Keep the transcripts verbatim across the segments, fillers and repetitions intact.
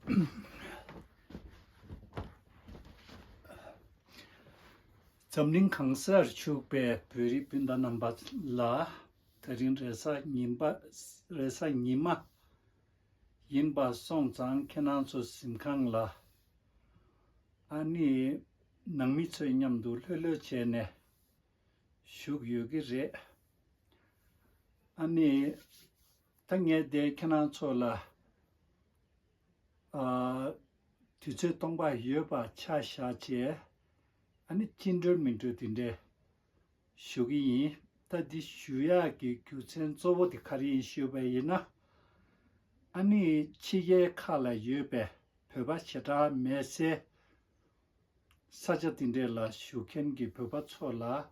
འཛམ་གླིང་གང་སར་བཞུགས་པའི་བོད་རིགས་སྤུན་ཟླ་རྣམ་པ་ལ། དེ་རིང་རེས་གཟའ་ཉི་མ། རེས་གཟའ་ཉི་མ་ཡིན་པ་སོང་ཙང་ཁྱེད་རང་ཚོ་གཟིམ་ཁང་ལ། ཨ་ནི་ནང་མི་ཚོའི་མཉམ་དུ་ལྷོད་ལྷོད་བྱས་ནས་བཞུགས་ཡོད་ཀྱི་རེད། ཨ་ནི་ད་ངས་དེ་ཁྱེད་རང་ཚོ་ལ། ཨ། དུས་ཚོད་སྟོང་པ་ཡོད་པ་ཆ་བཞག་བྱས། ཨ་ནི་བཅིངས་འགྲོལ་མི་འགྲོལ་དེ་འདྲས་ཞུ་གི་ཡིན། ད་འདི་ཞུ་ཡག་གི་རྒྱུ་མཚན་གཙོ་བོ་དེ་ག་རེ་ཡིན་ཞུས་པ་ཡིན་ན། ཨ་ནི་ཕྱི་རྒྱལ་ཁག་ལ་ཡོད་པའི་བོད་པ་ཞེ་དྲག་མེད་སའི་ས་ཆ་དེ་འདྲས་ལ་བཞུགས་མཁན་གྱི་བོད་པ་ཚོ་ལ་བོད་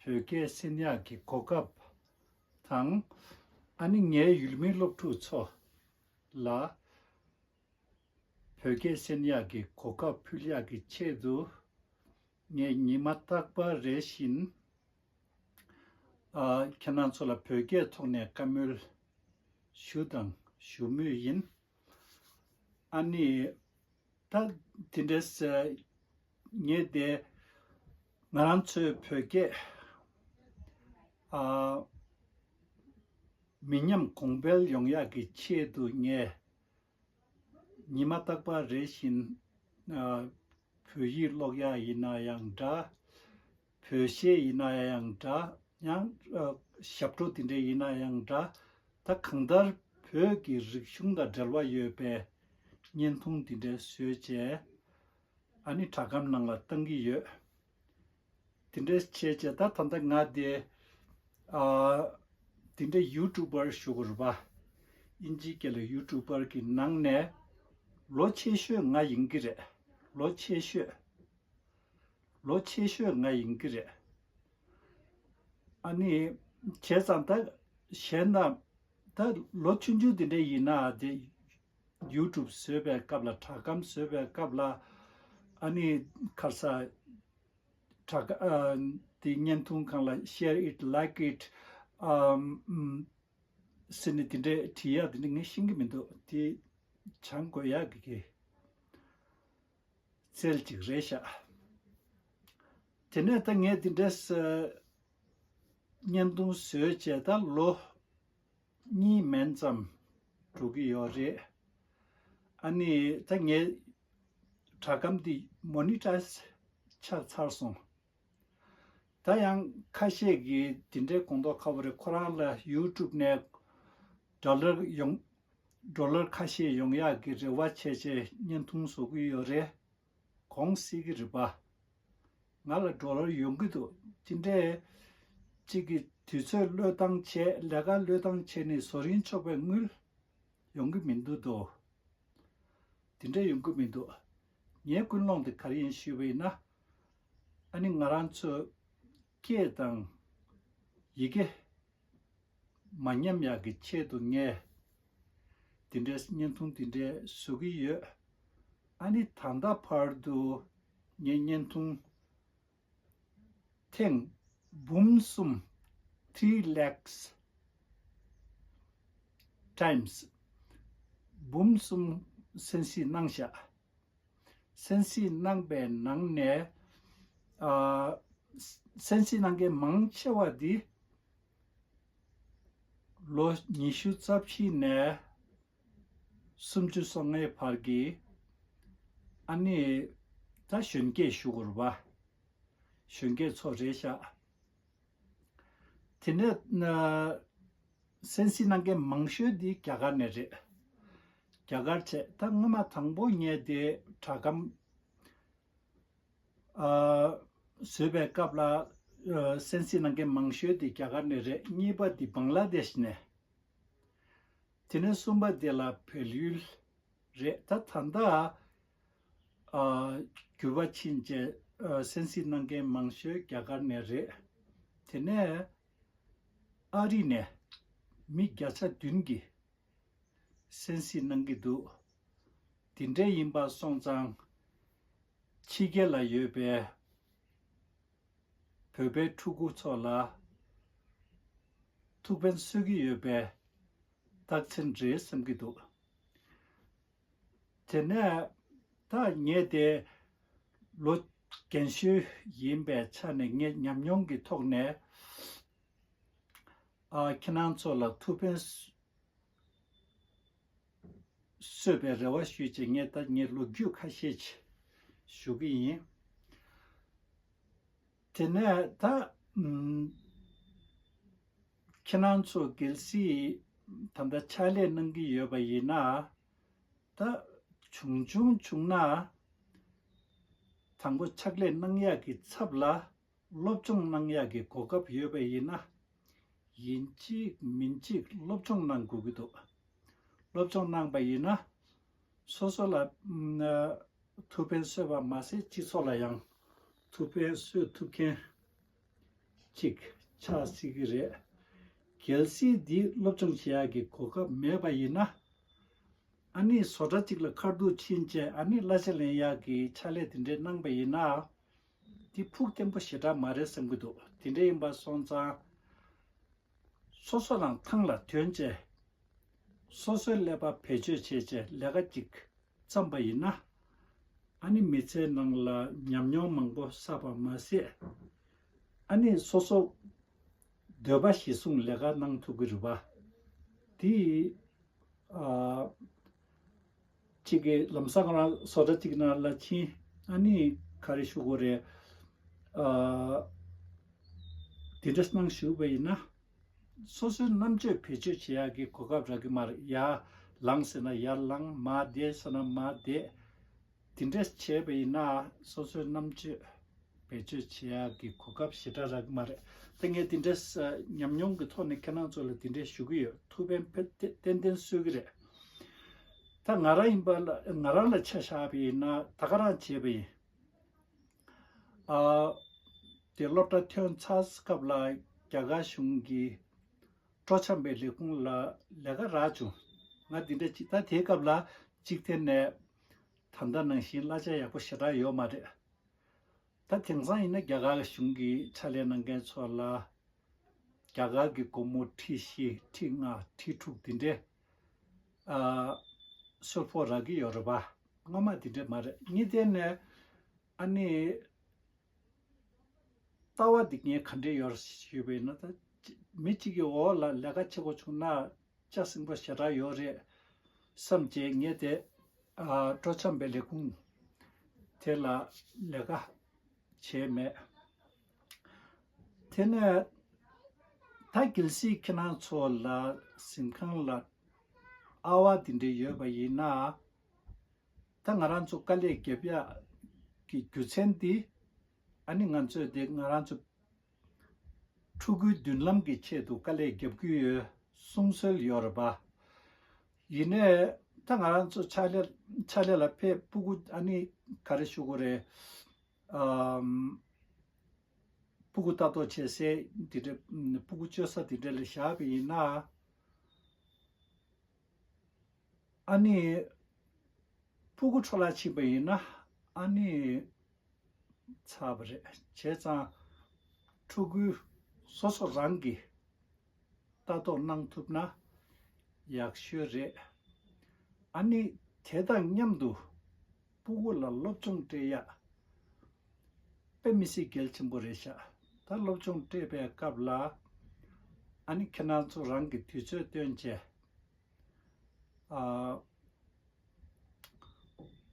སྐད་གསན་ཡག་གི་གོ་སྐབས་དང་། ཨ་ནི་ངའི་ཡུལ་མི་སློབ་ཕྲུག་ཚོ་ལ་བོད་སྐད་གསན་ཡག་གི་གོ་སྐབས་ཕུལ་ཡག་གི་ཆེད་དུ། ངས་ཉི་མ་རྟག་པར་རེ་བཞིན། ཨ། ཁྱེད་རང་ཚོ་ལ་བོད་སྐད་ཐོག་ནས་བཀའ་མོལ་ཞུ་དང་ཞུ་མུས་ཡིན། ཨ་ནི། ད་དེ་འདྲས་ངས་དེ་ང་རང་ཚོའི་བོད་སྐད། ཨ། མི་ཉམས་གོང་འཕེལ་ཡོང་ཡག་གི་ཆེད་དུ་ངས་ཉི་མ་རྟག་པར་རེ་བཞིན། ཨ། བོད་ཡིག་ཀློག་ཡག་ཡིན་ན་ཡང་འདྲ། བོད་གཞས་ཡིན་ན་ཡང་འདྲ། ཡང་། ཨ། ཞབས་བྲོ་དེ་འདྲ་ཡིན་ན་ཡང་འདྲ། ད་གང་ལྟར་བོད་ཀྱི་རིག་གཞུང་དང་འབྲེལ་བ་ཡོད་པའི་བརྙན་ཐུང་དེ་འདྲ་བཟོས་བྱས། ཨ་ནི་དྲ་སྒམ་ནང་ལ་བཏང་གི་ཡོད། དེ་འདྲ་བྱས་བྱས་ད་ད་ལྟ་ང་དེ། ཨ། དེ་འདྲ་ཡུ་ཊུབ་པར་ཞུ་དགོས་རེད་པ། དབྱིན་ཇིའི་སྐད་ལ་ཡུ་ཊུབ་པར་གྱི་ནང་ནས་ལོ་ཆེ་ཤོས་ང་ཡིན་གྱི་རེད། ལོ་ཆེ་ཤོས། ལོ་ཆེ་ཤོས་ང་ཡིན་གྱི་རེད། ཨ་ནི་བྱས་ཙང་ད་གཞན་དང་། ད་ལོ་ཆུང་ཆུང་དེ་འདྲ་ཡིན་ན་དེ་ཡུ་ཊུབ་བཟོས་པའི་སྐབས་ལ། དྲ་སྒམ་བཟོས་པའི་སྐབས་ལ། ཨ་ནི་ཁ་ས་དྲ་སྒ་ཨ། དེ་བརྙན་ཐུང་སྒང་ལ་share it, like it, um, ཟེར་ནས་དེ་འདྲའི་བྲིས་ཡག་དེ་འདྲ་ངས་ཤེས་ཀྱི་མི་འདུག་དེ་སྦྱང་དགོས་ཡག་གི་གི་རྩལ་ཅིག་རེད་ཤག་དེ་ནས་ད་ངས་དེ་འདྲས་བརྙན་ཐུང་བཟོས་བྱས་ད་ལོ་གཉིས་མན་ཙམ་འགྲོ་གི་ཡོད་རེད། ཨ་ནི་ད་ངའི་དྲ་སྒམ་འདི་མོ་ནི་ཊའི་ཛི་ཆགས་ཚར་སོང་། ད་ཡང་ཁ་ཤས་ཀྱིས་དེ་འདྲའི་དགོངས་དོགས་ཁ་པོ་རེད། ཁོ་རང་ལ་ཡུ་ཊུབ་ནས་ཌོ་ལར་ཡོང་། ཌོ་ལར་ཁ་ཤས་ཡོང་ཡག་གི་རེ་བ་བྱས་བྱས་བརྙན་ཐུང་བཟོ་གི་ཡོད་རེད། གོང་སྲིད་ཀྱི་རེད་པ། ང་ལ་ཌོ་ལར་ཡོང་གི་འདུག་དེ་འདྲས་གཅིག་གི་དུས་ཚོད་བློས་བཏང་བྱས། ལས་ཀ་བློས་བཏང་བྱས་ནས་བཟོ་རིན་ཆོག་པའི་དངུལ་ཡོང་གི་མི་འདུག་དོ། དེ་འདྲ་ཡོང་གི་མི་འདུག་ངའི་ཀུན་སློང་དེ་ག་རེ་ཡིན་ཞུས་པ་ཡིན་ན། ཨ་ནི་ང་རང་ཚོ་སྐད་དང་ཡི་གེ་མ་ཉམས་ཡག་གི་ཆེད་དུ་ངས་དེ་འདྲའི་བརྙན་ཐུང་དེ་འདྲའི་བཟོ་གི་ཡོད། ཨ་ནི་ད་ལྟ་བར་དུ་ངས་བརྙན་ཐུང་ཐེངས་འབུམ་གསུམ། Three lakhs times. འབུམ་གསུམ་གསན་གཟིགས་གནང་ཤག་གསན་གཟིགས་གནང་པའི་ནང་ནས། ཨ། གསན་གཟིགས་གནང་མཁན་མང་ཆེ་བ་འདི་ལོ་ཉི་ཤུ་རྩ་བཞི་ནས་སུམ་ཅུ་སོ་ལྔའི་བར་གྱི། ཨ་ནི་ད་གཞོན་སྐྱེས་ཞུ་དགོས་རེད་པ། གཞོན་སྐྱེས་ཚོ་རེད་ཤག་དེ་ནས་ན། གསན་གཟིགས་གནང་མཁན་མང་ཤོས་འདི་རྒྱ་གར་ནས་རེད། རྒྱ་གར་བྱས། ད་སྔོན་མ་དང་པོ་ངས་དེ་དྲ་སྒམ། ཨ། བཟོས་པའི་སྐབས་ལ། ཨ། གསན་གཟིགས་གནང་མཁན་མང་ཤོས་དེ་རྒྱ་གར་ནས་རེད། གཉིས་པ་དེ་བང་ལ་དེཤ་ནས། དེ་ནས་གསུམ་པ་དེ་ལ་བལ་ཡུལ་རེད། ད་ད་ལྟ། ཨ། འགྱུར་བ་ཕྱིན་བྱས། ཨ། གསན་གཟིགས་གནང་མཁན་མང་ཤོས་རྒྱ་གར་ནས་རེད། དེ་ནས་ཨ་རི་ནས་མི་བརྒྱ་ཆ་བདུན་གྱིས་གསན་གཟིགས་གནང་གི་འདུག་དེ་འདྲ་ཡིན་པ་སོང་ཙང་། ཕྱི་རྒྱལ་ལ་ཡོད་པའི་བོད་པའི་ཕྲུ་གུ་ཚོ་ལ་ཐུགས་ཕན་གསོས་ཀྱི་ཡོད་པའི་རྟགས་མཚན་རེད་བསམ་གྱི་འདུག་དེ་ནས་ད་ངས་དེ་ལོ་རྒན་ཤོས་ཡིན་པའི་ཆ་ནས་ངས་ཉམས་མྱོང་གི་ཐོག་ནས་ཨ་ཁྱེད་རང་ཚོ་ལ་ཐུགས་ཕན་གསོས་པའི་རེ་བ་ཞུས་བྱས། ངས་ད་ངས་ལོ་རྒྱུས་ཁ་ཤས་ཅིག་ཞུ་གི་ཡིན། དེ་ནས་ད་ཨམ་ཁྱེད་རང་ཚོ་གལ་སྲིད་ད་ལྟ་ཕྱག་ལས་གནང་གི་ཡོད་པ་ཡིན་ན། ད་བྱུང་བྱུང་བྱུང་ན་དང་པོ་ཕྱག་ལས་གནང་ཡག་གི་ཚབ་ལ་སློབ་སྦྱོང་གནང་ཡག་གི་གོ་སྐབས་ཡོད་པ་ཡིན་ན། ཡིན་གཅིག་མིན་གཅིག་སློབ་སྦྱོང་གནང་དགོས་ཀྱི་འདུག་སློབ་སྦྱོང་གནང་པ་ཡིན་ན་སོ་སོ་ལ་ཨ་ཐུགས་ཕན་གསོས་པ་མ་ཟད་སྤྱི་ཚོགས་ལ་ཡང་ཐུགས་ཕན་གསོས་ཐུབ་མཁན་ཅིག་ཆགས་སྲིད་ཀྱི་རེད། གལ་སྲིད་འདི་སློབ་སྦྱོང་བྱེད་ཡག་གི་གོ་སྐབས་མེད་པ་ཡིན་ན། ཨ་ནི་བཟོ་གྲྭ་གཅིག་ལ་ཁ་ཐུག་ཕྱིན་བྱས་ཨ་ནི་གླ་ཆ་ལེན་ཡག་གི་ཕྱག་ལས་དེ་འདྲས་གནང་པ་ཡིན་ན། འདི་ཕུགས་བརྟན་པོ་ཞེ་དྲག་མ་རེད་བསམ་གྱི་འདུག་དེ་འདྲས་ཡིན་པ་སོང་ཙང་། སོ་སོ་རང་ཐང་ལ་ཐོན་བྱས། སོ་སོའི་ཀླད་པ་བེད་སྤྱོད་བྱས་བྱས་ལས་ཀ་གཅིག་བརྩམས་པ་ཡིན་ན། ཨ་ནི་མི་ཚེའི་ནང་ལ་ཉམས་མྱོང་མང་པོ་བསགས་པ་མ་ཟད། ཨ་ནི་སོ་སོ་འདོད་པ་གཞིར་བཟུང་ལས་ཀ་གནང་ཐུབ་ཀྱི་རེད་པ། དེ་ཨ་གཅིག་གི་ལམ་སང་རང་བཟོ་གྲྭ་གཅིག་ནང་ལ་ཕྱིན། ཨ་ནི་ག་རེ་ཞུ་དགོས་རེད། ཨ་དེ་འདྲ་གནང་ཞུས་པ་ཡིན་ན། སོ་སོའི་རྣམ་དཔྱོད་བེད་སྤྱོད་བྱེད་ཡག་གི་གོ་སྐབས་རག་གི་མ་རེད། ཡར་ལངས་ཟེར་ན་ཡར་ལངས། མར་བསྡད་ཟེར་ན་མར་བསྡད། དེ་འདྲས་བྱས་པ་ཡིན་ན་སོ་སོའི་རྣམ་དཔྱོད་བེད་སྤྱོད་བྱེད་ཡག་གི་གོ་སྐབས་ཞེ་དྲག་རག་གི་མ་རེད། ད་ངས་དེ་འདྲས་ཉམས་མྱོང་གི་ཐོག་ནས་ཁྱེད་རང་ཚོ་ལ་དེ་འདྲས་ཞུ་གི་ཡོད། ཐུགས་ཕན་ཕན་ཏན་ཏན་གསོས་ཀྱི་རེད། ད་ང་རང་ཡིན་པ་ལ་ང་རང་ལ་ཆ་བཞག་པ་ཡིན་ན་ད་ག་རང་བྱས་པ་ཡིན། ཨ་དེ་སློབ་གྲྭ་ཐོན་ཚར་སྐབས་ལ་རྒྱ་གར་གཞུང་གི་སྤྲོ་འཆམ་པའི་ལས་ཁུངས་ལ་ལས་ཀ་རག་བྱུང་། ང་འདི་འདྲ་ཅིག་ད་དེའི་སྐབས་ལ་གཅིག་ཐད་ནས་ད་ལྟ་ནང་བཞིན་གླ་ཆ་ཡག་པོ་ཞེ་དྲག་ཡོད་མ་རེད། ད་དེང་སང་ཡིན་ན་རྒྱ་གར་གཞུང་གི་ཕྱག་ལས་གནང་མཁན་ཚོ་ལ་རྒྱ་གར་གྱི་སྒོར་མོ་ཁྲི་བཞི་ཁྲི་ལྔ་ཁྲི་དྲུག་འདི་འདྲའི་ཨ་གསོལ་ཕོགས་རག་གི་ཡོད་རེད་པ། སྔོན་མ་འདི་འདྲ་མ་རེད། གཉིས་ཐད་ནས་ཨ་ནི་ལྟ་བ་འདི་ངས་ག་འདྲས་ཡོད་ཞུས་པ་ཡིན་ན། ད་མི་གཅིག་གི་འོག་ལ་ལས་ཀ་བྱེད་དགོས་བྱུང་ན་ལྕགས་སྲིན་པོ་ཞེ་དྲག་ཡོད་རེད་བསམ་བྱས་ངས་དེ་ཨ་སྤྲོ་འཆམ་པའི་ལས་ཁུངས་དེ་ལ་ལས་ཀ་བྱས་མེད། དེ་ནས་ད་གལ་སྲིད་ཁྱེད་རང་ཚོ་ལ་གཟིམ་ཁང་ལ་ཨ་བ་དེ་འདྲ་ཡོད་པ་ཡིན་ན། ད་ང་རང་ཚོ་དཀའ་ལས་རྒྱབ་ཡག་གི་རྒྱུ་མཚན་འདི་ཨ་ནི་ང་ཚོས་དེ་ང་རང་ཚོ་ཕྲུ་གུའི་མདུན་ལམ་གྱི་ཆེད་དུ་དཀའ་ལས་རྒྱབ་ཀྱི་ཡོད་གསུང་སྲོལ་ཡོད་རེད་པ། ཡིན་ནའི་ད་ང་རང་ཚོ་ཕྱག་ལས་ཕྱག་ལས་ལ་ཕེབས། སྤུ་གུ་ཨ་ནི་ག་རེ་ཞུ་དགོས་རེད། ཨམ། སྤུ་གུ་ལྟ་རྟོག་བྱེད་སའི་འདི་འདྲ་སྤུ་གུ་བཅོལ་ས་འདི་འདྲ་ལ་བཞག་པ་ཡིན་ན། ཨ་ནི་སྤུ་གུ་འཕྲོ་བརླག་ཕྱིན་པ་ཡིན་ན་ཨ་ནི་ཚར་བ་རེད། བྱས་ཙང་ཕྲུ་གུ་སོ་སོ་རང་གིས་ལྟ་རྟོག་གནང་ཐུབ་ན་ཡག་ཤོས་རེད། ཨ་ནི་དེ་དང་མཉམ་དུ་སྤུ་གུ་ལ་སློབ་སྦྱོང་སྤྲད་ཡག་དཔེ་མི་སྲིད་གལ་ཆེན་པོ་རེད་ཤག་ད་སློབ་སྦྱོང་སྤྲད་པའི་སྐབས་ལ་ཨ་ནི་ཁྱེད་རང་ཚོ་རང་གི་དུས་ཚོད་བཏོན་བྱས། ཨ།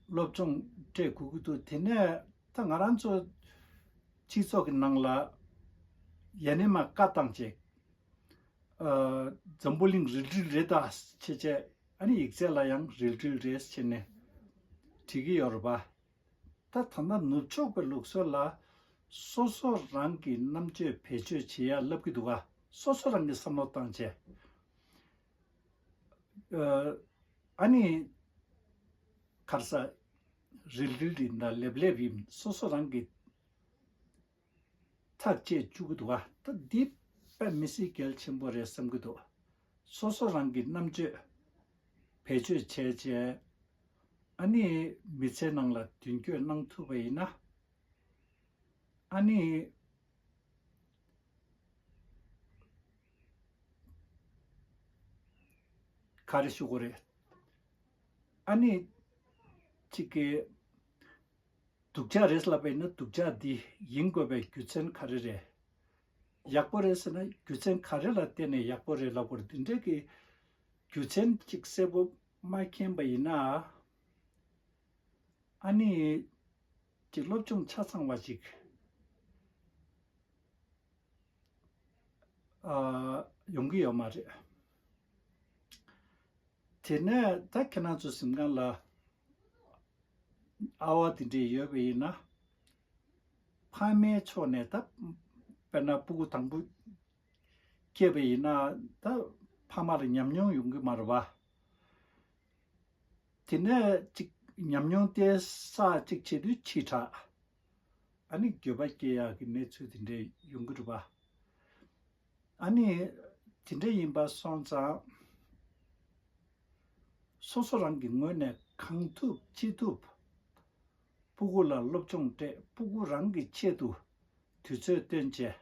སློབ་སྦྱོང་སྤྲད་དགོས་ཀྱི་འདུག་དེ་ནས་ད་ང་རང་ཚོ་སྤྱི་ཚོགས་ཀྱི་ནང་ལ་ཡ་ནས་མ་བཀའ་བཏང་བྱས། ཨ། འཛམ་བུ་གླིང་རིལ་རིལ་རེད་ད་བྱས་བྱས། ཨ་ནི་ཡིག་ཚད་ལ་ཡང་རིལ་རིལ་རེད་བྱས་ནས་བྲིས་ཀྱི་ཡོད་རེད་པ། ད་ད་ལྟ་ནུབ་ཕྱོགས་པའི་ལུགས་སྲོལ་ལ་སོ་སོ་རང་གི་རྣམ་དཔྱོད་བེད་སྤྱོད་བྱེད་ཡ་ལབ་ཀྱི་འདུག་ག་སོ་སོ་རང་གི་བསམ་བློ་བཏང་བྱས། ཨ་ནི་ག་རེ་ཟ། རིལ་རིལ་ཡིན་ད་ལེབ་ལེབ་ཡིན་སོ་སོ་རང་གི་ཐག་བཅད་བཅུག་གི་འདུག་ག་ད་འདི་དཔེ་མི་སྲིད་གལ་ཆེན་པོ་རེད་བསམ་གྱི་འདུག་སོ་སོ་རང་གི་རྣམ་དཔྱོད་བེད་སྤྱོད་བྱས་བྱས། ཨ་ནི་མི་ཚེ་ནང་ལ་མདུན་སྐྱོད་གནང་ཐུབ་པ་ཡིན་ན། ཨ་ནི་ག་རེ་ཞུ་དགོས་རེད། ཨ་ནི་ གཅིག་གི་སྡུག་ཅག་རེད་ལབ་པ་ཡིན་ན་སྡུག་ཅག་འདི་ཡིན་དགོས་པའི་རྒྱུ་མཚན་ག་རེ་རེད། ཡག་པོ་རེད་ཟེར་ན་རྒྱུ་མཚན་ག་རེ་ལ་བརྟེན་ནས་ཡག་པོ་རེད་ལབ་དགོས་རེད། འདི་འདྲའི་གི་རྒྱུ་མཚན་གཅིག་གསལ་པོ་མ་མཁྱེན་པ་ཡིན་ན། ཨ་ནི་ཅིག་སློབ་སྦྱོང་ཆ་ཚང་བ་ཞིག་ཨ་ཡོང་གི་ཡོད་མ་རེད། དེ་ནས་ད་ཁྱེད་རང་ཚོ་གཟིམ་ཁང་ལ་ཨ་བ་དེ་འདྲས་ཡོད་པ་ཡིན་ན། ཕ་མའི་ཕྱོགས་ནས་ད་དཔེར་ན་སྤུ་གུ་དང་པོ་སྐྱེས་པ་ཡིན་ན་ད་ཕ་མ་ལ་ཉམས་མྱོང་ཡོང་གི་མ་རེད་བ། དེ་ནས་ཅིག་ཉམས་མྱོང་དེ་ས་གཅིག་བྱེད་དུས་ཕྱི་དྲགས། ཨ་ནི་འགྱོད་པ་སྐྱེ་ཡག་གི་གནས་ཚུལ་དེ་འདྲས་ཡོང་གི་རེད་པ། ཨ་ནི་དེ་འདྲས་ཡིན་པ་སོང་ཙང་། སོ་སོ་རང་གི་ངོས་ནས་གང་ཐུབ་ཅི་ཐུབ་སྤུ་གུ་ལ་སློབ་སྦྱོང་སྤྲད། སྤུ་གུ་རང་གི་ཆེད་དུ་དུས་ཚོད་བཏོན་བྱས།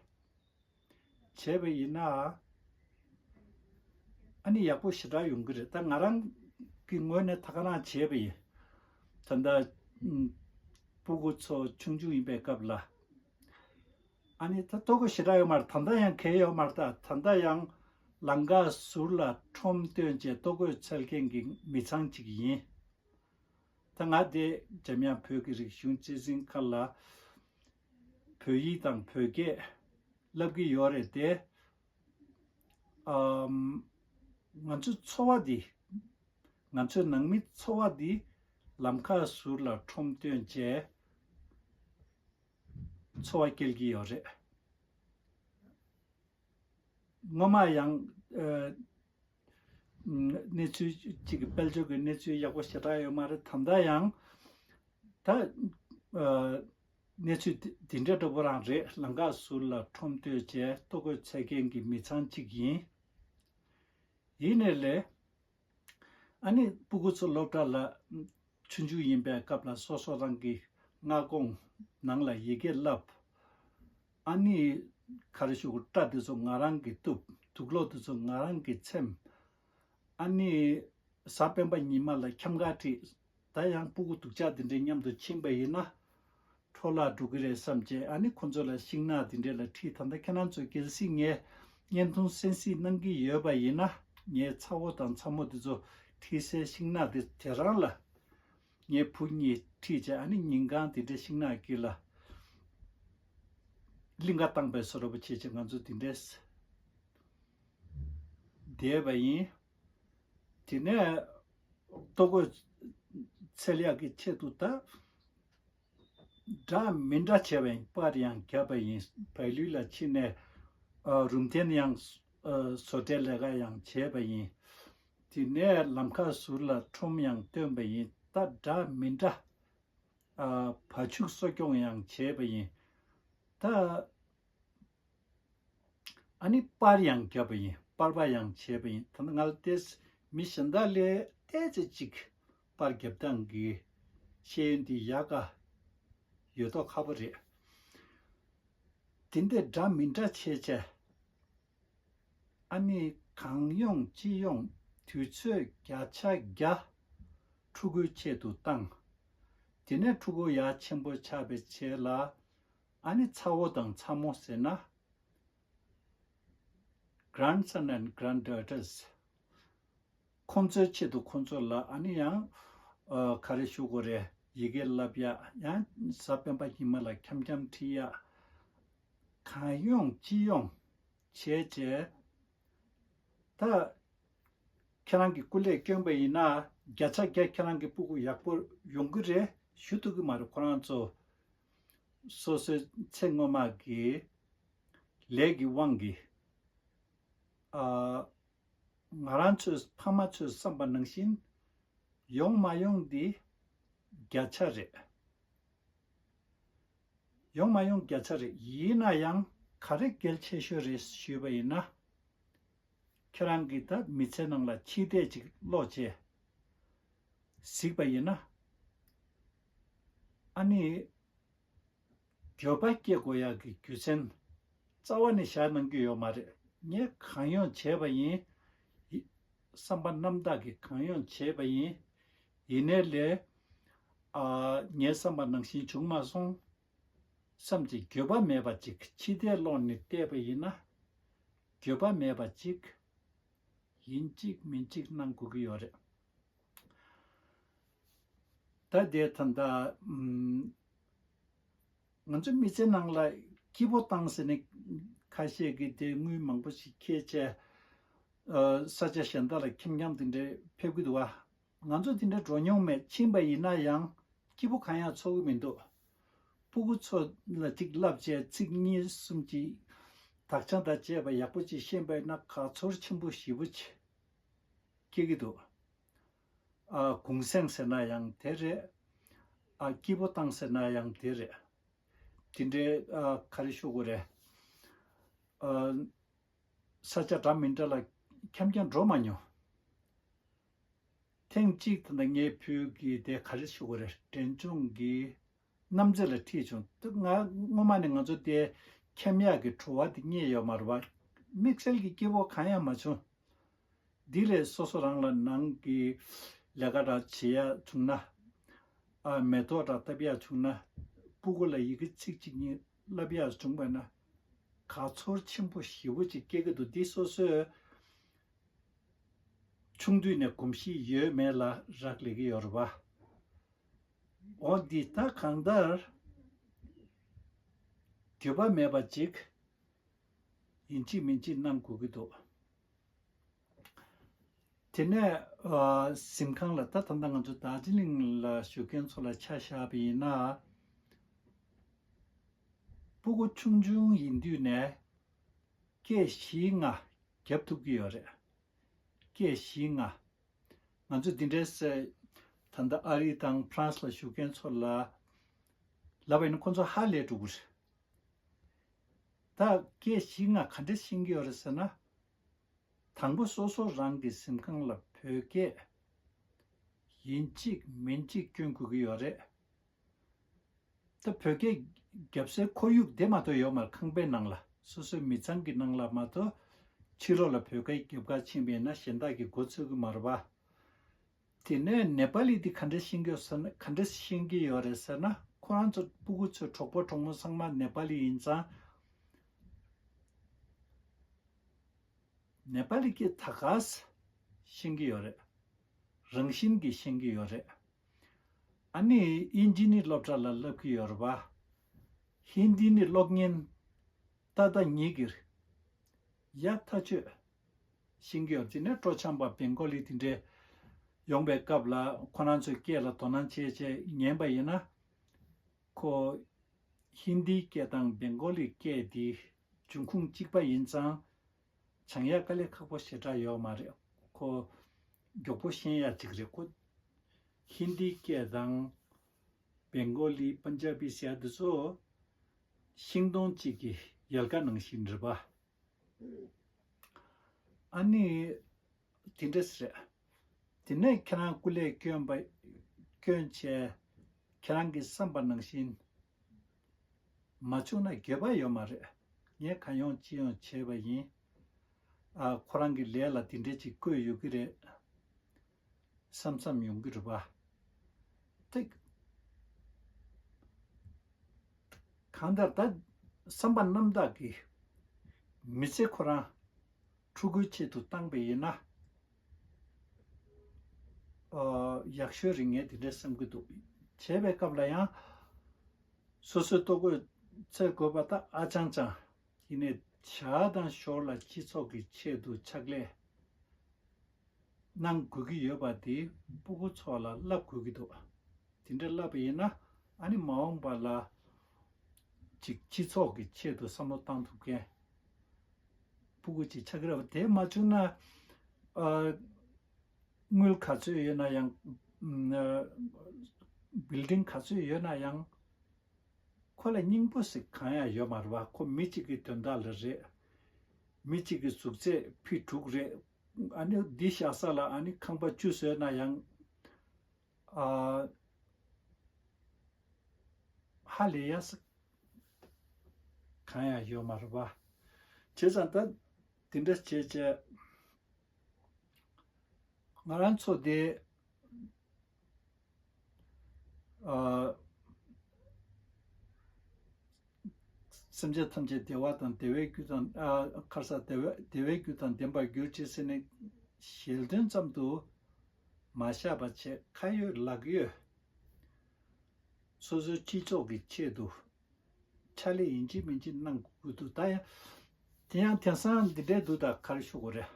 བྱས་པ་ཡིན་ན། ཨ་ནི་ཡག་པོ་ཞེ་དྲག་ཡོང་གི་རེད། ད་ང་རང་གི་ངོས་ནས་ད་ག་རང་བྱས་པ་ཡིན། ད་ལྟ་ཨུམ། སྤུ་གུ་ཚོ་ཆུང་ཆུང་ཡིན་པའི་སྐབས་ལ། ཨ་ནི་ད་ལྟོ་གོས་ཞེ་དྲག་ཡོད་མ་རེད། ད་ལྟ་ཡང་གས་ཡོད་མ་རེད། ད་ད་ལྟ་ཡང་ལམ་ཁ་ཟུར་ལ་ཁྲོམ་སྟོན་བྱས་ལྟོ་གོས་འཚོལ་མཁན་གྱི་མི་ཚང་ཅིག་ཡིན། ད་ང་དེ་འཇམ་དབྱངས་བོད་ཀྱི་རིག་གཞུང་སྤྱི་ཚན་ཁག་ལ་བོད་ཡིག་དང་བོད་སྐད་བསླབ་ཀྱི་ཡོད་རེད་དེ། ཨམ། ང་ཚོའི་འཚོ་བ་འདི། ང་ཚོའི་ནང་མི་འཚོ་བ་འདི་ལམ་ཁ་ཟུར་ལ་ཁྲོམ་སྟོན་བྱས་འཚོ་བ་སྐྱེལ་གྱི་ཡོད་རེད། སྔོན་མ་ཡང་ཨ། གནས་ཚུལ་གཅིག་གི་དཔལ་འབྱོར་གྱི་གནས་ཚུལ་ཡག་པོ་ཞེ་དྲག་ཡོད་མ་རེད། ད་ལྟ་ཡང་ད་ཨ། གནས་ཚུལ་འདི་འདི་འདྲ་འདྲ་པོ་རང་རེད། ལམ་ཁ་ཟུར་ལ་ཁྲོམ་སྟོན་བྱས་ལྟོ་གོས་འཚོལ་མཁན་གྱི་མི་ཚང་གཅིག་ཡིན། ཡིན་ནའི་ལས། ཨ་ནི་སྤུ་གུ་ཚོ་སློབ་གྲྭ་ལ་ཆུང་ཆུང་ཡིན་པའི་སྐབས་ལ་སོ་སོ་རང་གི་སྔ་དགོང་ནང་ལ་ཡི་གེ་བསླབ། ཨ་ནི་ག་རེ་ཞུ་དགོས། སྐྲ་དེ་ཚོ་ང་རང་གིས་གཏུབ། དུག་སློག་དེ་ཚོ་ང་རང་གིས་འཚེམ། ཨ་ནི་གཟའ་སྤེན་པ་ཉི་མ་ལ་འཁྱམ་ག་ཁྲིད། ད་ཡང་སྤུ་གུ་སྡུག་ཅག་དེ་འདྲའི་མཉམ་དུ་ཕྱིན་པ་ཡིན་ན། འཕྲོ་བརླག་འགྲོ་གི་རེད་བསམ་བྱས། ཨ་ནི་ཁོ་ཚོ་ལ་ཤིང་ནགས་དེ་འདྲས་ལ་ཁྲིད། ད་ལྟ་ཁྱེད་རང་ཚོ་གལ་སྲིད་ངས་བརྙན་ཐུང་གསན་གཟིགས་གནང་གི་ཡོད་པ་ཡིན་ན། ངའི་ཚ་བོ་དང་ཚ་མོ་དེ་ཚོ་ཁྲིད་སའི་ཤིང་ནགས་དེ་དེ་རང་ལ་ངའི་བུ་གཉིས་ཁྲིད་བྱས། ཨ་ནི་ཉིན་གང་དེ་འདྲའི་ཤིང་ནགས་དཀྱིལ་ལ་གླིང་ག་བཏང་པའི་བཟོ་འདྲ་པོ་བྱས་བྱས་ང་ཚོ་དེ་འདྲས་བསྡད་པ་ཡིན། དེ་ནས་ལྟོ་གོས་འཚོལ་ཡག་གི་ཆེད་དུ་ད། འདྲ་མི་འདྲ་བྱས་པ་ཡིན། པར་ཡང་བརྒྱབ་པ་ཡིན། བལ་ཡུལ་ལ་ཕྱིན་ནས་ཨ། རུམ་གདན་ཡང་ཨ། བཟོ་གྲྭའི་ལས་ཀ་ཡང་བྱས་པ་ཡིན། དེ་ནས་ལམ་ཁ་ཟུར་ལ་ཁྲོམ་ཡང་སྟོན་པ་ཡིན། ད་འདྲ་མི་འདྲ་ཨ། བ་ཕྱུགས་གསོ་སྐྱོང་ཡང་བྱས་པ་ཡིན། ད་ཨ་ནི་པར་ཡང་བརྒྱབ་པ་ཡིན། པར་པ་ཡང་བྱས་པ་ཡིན། ད་ནི་ང་ལ་ཏོག་ཙམ་མི་གཞན་དག་ལས་ཏོག་ཙམ་ཅིག་པར་བརྒྱབ་སྟངས་ཀྱི་ཤེས་ཡོན་འདི་ཡག་ག་ཡོད་མདོག་ཁ་པོ་རེད། དེ་འདྲ་འདྲ་མི་འདྲ་བྱས་བྱས། ཨ་ནི་གང་ཡོང་ཅི་ཡོང་དུས་ཚོད་བརྒྱ་ཆ་བརྒྱ་ཕྲུ་གུའི་ཆེད་དུ་བཏང་། དེ་ནས་ཕྲུ་གུ་ཡར་ཆེན་པོ་ཆགས་པའི་རྗེས་ལ། ཨ་ནི་ཚ་བོ་དང་ཚ་མོ་ཟེར་ན། Grandson and granddaughters། ཁོང་ཚོའི་ཆེད་དུ་ཁོང་ཚོ་ལ་ཨ་ནི་ཡང་ཨ། ག་རེ་ཞུ་དགོས་རེད། ཡི་གེ་བསླབ་ཡག་ཡང་གཟའ་སྤེན་པ་ཉི་མ་ལ་འཁྱམ་འཁྱམ་ཁྲིད་ཡག་གང་ཡོང་ཅི་ཡོང་བྱས་བྱས། ད་ཁྱེད་རང་གི་སྐུ་ལས་བསྐྱོན་པ་ཡིན་ན་བརྒྱ་ཆ་བརྒྱ་ཁྱེད་རང་གི་སྤུ་གུ་ཡག་པོ་ཡོང་གི་རེད་ཞུ་ཐུབ་ཀྱི་མ་རེད། ཁོ་རང་ཚོ་སོ་སོའི་ཚེ་སྔོན་མ་གི་ལས་ཀྱི་དབང་གིས་ཨ། ང་རང་ཚོའི་ཕ་མ་ཚོས་བསམ་པ་ནང་བཞིན་ཡོང་མ་ཡོང་འདི་བརྒྱ་ཆ་རེད། ཡོང་མ་ཡོང་བརྒྱ་ཆ་རེད། ཡིན་ན་ཡང་ག་རེ་གལ་ཆེ་ཤོས་རེད་ཞུས་པ་ཡིན་ན། ཁྱེད་རང་གིས་ད་མི་ཚེ་ནང་ལ་ཕྱི་བལྟས་ཅིག་ཀློག་བྱས་གཟིགས་པ་ཡིན་ན། ཨ་ནི་འགྱོད་པ་སྐྱེ་དགོས་ཡག་གི་རྒྱུ་མཚན་རྩ་བ་ནས་བཞག་གནང་གི་ཡོད་མ་རེད། ངས་གང་ཡོང་བྱས་པ་ཡིན། ཡི་བསམ་པ་རྣམ་དག་གིས་གང་ཡོང་བྱས་པ་ཡིན། ཡིན་ནའི་ལས་ ཨ། ངའི་བསམ་པ་ནང་བཞིན་བྱུང་མ་སོང་བསམ་གྱི་འགྱོད་པ་མེད་པ་ཅིག་ཕྱི་བལྟས་ཀློག་ནས་བལྟས་པ་ཡིན་ན། འགྱོད་པ་མེད་པ་ཅིག་ཡིན་གཅིག་མིན་གཅིག་གནང་དགོས་ཀྱི་ཡོད་རེད། ད་དེ་ད་ལྟ་ཨམ། ང་ཚོ་མི་ཚེ་ནང་ལ་སྐྱིད་པོ་བཏང་ཟེར་ནས་ཁ་ཤས་ཀྱིས་དེ་དངུལ་མང་པོ་ཞིག་འཁྱེར་བྱས། ཨ། ས་ཆ་གཞན་དག་ལ་འཁྱམ་འཁྱམ་དེ་འདྲའི་ཕེབས་ཀྱི་འདུག་བ། ང་ཚོ་དེ་འདྲ་འགྲོ་མྱོང་མེད། ཕྱིན་པ་ཡིན་ན་ཡང་སྐྱིད་པོ་གང་ཡང་ཚོར་གྱི་མི་འདུག་སྤུ་གུ་ཚོ་ལ་ཅིག་བསླབ་བྱས་ཚིག་གཉིས་གསུམ་ཅིག་དག་ཆ་དང་བཅས་པ་ཡག་པོ་ཅིག་ཤེས་པ་ཡིན་ན་དགའ་ཚོར་ཆེན་པོ་ཞེ་པོ་ཅིག་སྐྱེ་གི་འདུག་ཨ། གུང་སེང་ཟེར་ན་ཡང་དེ་རེད། ཨ། སྐྱིད་པོ་བཏང་ཟེར་ན་ཡང་དེ་རེད། དེ་འདྲའི་ཨ། ག་རེ་ཞུ་དགོས་རེད། ཨ། ས་ཆ་འདྲ་མི་འདྲ་ལ་འཁྱམ་འཁྱམ་འགྲོ་མ་མྱོང་། ཐེངས་གཅིག་ད་ལྟ་ངའི་བུ་གིས་དེ་ག་རེ་ཞུ་དགོས་རེད། འབྲས་ལྗོངས་ཀྱི་གནམ་རྩེ་ལ་ཁྲིད་བྱུང་། ད་ང་སྔོན་མ་ནས་ང་ཚོ་དེ་འཁྱམ་ཡག་གི་བྲོ་བ་དེ་རྙེད་ཡོད་མ་རེད་བ། དམིགས་བསལ་གྱི་སྐྱིད་པོ་གང་ཡང་མ་བྱུང་། འདི་ལས་སོ་སོ་རང་ལ་ནང་གི་ལས་ཀ་འདྲ་བྱེད་ཡག་བྱུང་ན། ཨ། མེ་ཏོག་འདྲ་བཏབ་ཡག་བྱུང་ན། སྤུ་གུ་ལ་ཡི་གེ་ཚིག་གཅིག་གཉིས་བསླབ་ཡག་བྱུང་བ་ན་དགའ་ཚོར་ཆེན་པོ་ཞེ་པོ་ཅིག་སྐྱེ་གི་འདུག་འདི་སོ་སོའི་ཆུང་དུས་ནས་གོམས་གཤིས་ཡོད་མེད་ལ་རག་ལས་ཀྱི་ཡོད་རེད་བ། འོ་འདི་ལྟ་གང་ལྟར་འགྱོད་པ་མེད་པ་ཅིག་ཡིན་གཅིག་མིན་གཅིག་གནང་དགོས་ཀྱི་འདུག་དེ་ནས་ཨ། གཟིམ་ཁང་ལ། ད་ད་ལྟ་ང་ཚོ་རྡོ་རྗེ་གླིང་ལ་བཞུགས་མཁན་ཚོ་ལ་ཆ་བཞག་པ་ཡིན་ན། སྤུ་གུ་ཆུང་ཆུང་ཡིན་དུས་ནས་སྐད་བཞི་ལྔ་རྒྱབ་ཐུབ་ཀྱི་ཡོད་རེད། སྐད་བཞི་ལྔ། ང་ཚོ་འདི་འདྲའི་སེ། ད་ལྟ་ཨ་རི་དང་ཕ་རན་སི་ལ་བཞུགས་མཁན་ཚོ་ལ་ལབ་པ་ཡིན་ན་ཁོ་ཚོ་ཧ་ལས་འགྲོ་གི་རེད། ད་སྐད་བཞི་ལྔ་ག་འདྲ་ཤེས་ཀྱི་ཡོད་རེད་ཟེར་ན། དང་པོ་སོ་སོ་རང་གི་གཟིམ་ཁང་ལ་བོད་སྐད་ཡིན་གཅིག་མིན་གཅིག་སྐྱོན་དགོས་ཀྱི་ཡོད་རེད། ད་བོད་སྐད་རྒྱབ་སའི་ཁོར་ཡུག་དེ་མ་གཏོགས་ཡོད་མ་རེད། ཁང་པའི་ནང་ལ། སོ་སོའི་མི་ཚང་གི་ནང་ལ་མ་གཏོགས་ཕྱི་ལོགས་ལ་བོད་སྐད་རྒྱབ་གར་ཕྱིན་པ་ཡིན་ན་གཞན་དག་གིས་མགོ་ཚོས་ཀྱི་མ་རེད་པ། དེ་ནས་ནེ་པ་ལི་འདི་ག་འདྲ་ཤེས་ཀྱི་ཡོད་ཟེར་ན། ག་འདྲ་ཤེས་ཀྱི་ཡོད་རེད་ཟེར་ན། ཁོ་རང་ཚོ་སྤུ་གུ་ཚོའི་གྲོགས་པོ་གྲོགས་མོ་ཚང་མ་ནེ་པ་ལི་ཡིན་ཙང་། ནེ་པ་ལི་སྐད་ད་ག་ཤེས་ཀྱི་ཡོད་རེད། རང་བཞིན་གྱིས་ཤེས་ཀྱི་ཡོད་རེད། ཨ་ནི་དབྱིན་ཇི་ནི་སློབ་གྲྭ་ལ་བསླབ་ཀྱི་ཡོད་རེད་པ། ཧིན་དི་ནི་གློག་བརྙན་ཏག་ཏག་ཉིད་ཀྱིས་ཡག་ཐག་ཆོད་ཤེས་ཀྱི་ཡོད། དེ་ནས་སྤྲོ་འཆམ་པ་བེང་གོ་ལི་དེ་འདྲས་ཡོང་པའི་སྐབས་ལ་ཁོ་རང་ཚོའི་སྐད་ལ་དོ་སྣང་བྱས་བྱས་ཉན་པ་ཡིན་ན། ཁོ་ཧིན་དིའི་སྐད་དང་བེང་གོ་ལིའི་སྐད་དེ་འབྱུང་ཁུངས་གཅིག་པ་ཡིན་ཙང་། སྦྱང་ཡག་དཀའ་ལས་ཁག་པོ་ཞེ་དྲག་ཡོད་མ་རེད། ཁོ་མགྱོགས་པོ་ཤེས་ཡག་ཅིག་རེད། ཁོ་ཧིན་དིའི་སྐད་དང་བེང་གོ་ལི། པན་ཇ་བི་ཟེར་ཡག་དེ་ཚོ་ཤིང་སྡོང་གཅིག་གི་ཡལ་ག་ནང་བཞིན་རེད་པ། ཨ་ནི་དེ་འདྲས་རེད། དེ་ནས་ཁྱེད་རང་སྐུ་ལས་བསྐྱོན་པ། བསྐྱོན་བྱས་ཁྱེད་རང་གི་བསམ་པ་ནང་བཞིན་མ་བྱུང་ན་འགྱོད་པ་ཡོད་མ་རེད། ངས་གང་ཡོང་ཅི་ཡོང་བྱས་པ་ཡིན། ཨ། ཁོ་རང་གི་ལས་ལ་དེ་འདྲས་ཅིག་བཀོད་ཡོད་ཀྱི་རེད་བསམ་བསམ་ཡོང་གི་རེད་པ། ཏིག་གང་ལྟར་ད་བསམ་པ་རྣམ་དག་གིས་མི་ཚེ་ཁོ་རང་ཕྲུ་གུའི་ཆེད་དུ་བཏང་པ་ཡིན་ན། ཨ། ཡག་ཤོས་རེད། ངས་དེ་འདྲས་བསམ་གྱི་འདུག་བྱས་པའི་སྐབས་ལ་ཡང་སོ་སོའི་ལྟོ་གོས་འཚོལ་དགོས་པ་ད་ཨ་ཅང་ཅང་ཡིན་ནའི། བྱས་དང་ཞོར་ལ་སྤྱི་ཚོགས་ཀྱི་ཆེད་དུ་ཕྱག་ལས་གནང་དགོས་ཀྱི་ཡོད་པ་དེ་སྤུ་གུ་ཚོ་ལ་བསླབ་དགོས་ཀྱི་འདུག་དེ་འདྲ་བསླབ་པ་ཡིན་ན། ཨ་ནི་མ་འོངས་པ་ལ་ཅིག་སྤྱི་ཚོགས་ཀྱི་ཆེད་དུ་བསམ་བློ་བཏང་ཐུབ་མཁན་སྤུ་གུ་ཅིག་ཆགས་ཀྱི་རེད་པ། དེ་མ་བྱུང་ན། ཨ། དངུལ་ག་ཚོད་ཡོད་ན་ཡང་། ཨ། བིལ་ཌིང་ག་ཚོད་ཡོད་ན་ཡང་། ཁོ་ལ་སྙིང་པོ་ཞིག་གང་ཡང་ཡོད་མ་རེད་པ། ཁོ་མི་གཅིག་གི་དོན་དག་ལ་རེད། མི་གཅིག་གི་ཟུག་ཚད་ཕི་དྲུག་རེད། ཨ་ནི་འདི་བཞག་ས་ལ་ཨ་ནི་ཁང་པ་བཅུ་བཟོས་ན་ཡང་། ཨ། ཧ་ལས་ཡ་ས་གང་ཡང་ཡོད་མ་རེད་པ། བྱས་ཙང་ད་དེ་འདྲ་བྱས་བྱས་ང་རང་ཚོ་དེ་ ཨ། སེམས་ཅན་ཐམས་ཅད་བདེ་བ་དང་བདེ་བའི་རྒྱུ་དང་། ཨ། ཁ་སང་བདེ་བའི་བདེ་བའི་རྒྱུ་དང་ལྡན་པར་གྱུར་ཅིག་ཟེར་ནས་ཞལ་འདོན་ཙམ་དུ་མ་བཞག་པ་བྱས། ཁ་ཡོད་ལག་ཡོད་སོ་སོའི་སྤྱི་ཚོགས་ཀྱི་ཆེད་དུ་ཕྱག་ལས་ཡིན་གཅིག་མིན་གཅིག་གནང་དགོས་འདུག་ད་ཡང་དེ་ཡང་དེང་སང་འདི་འདྲའི་འདུག་ད་ག་རེ་ཞུ་དགོས་རེད།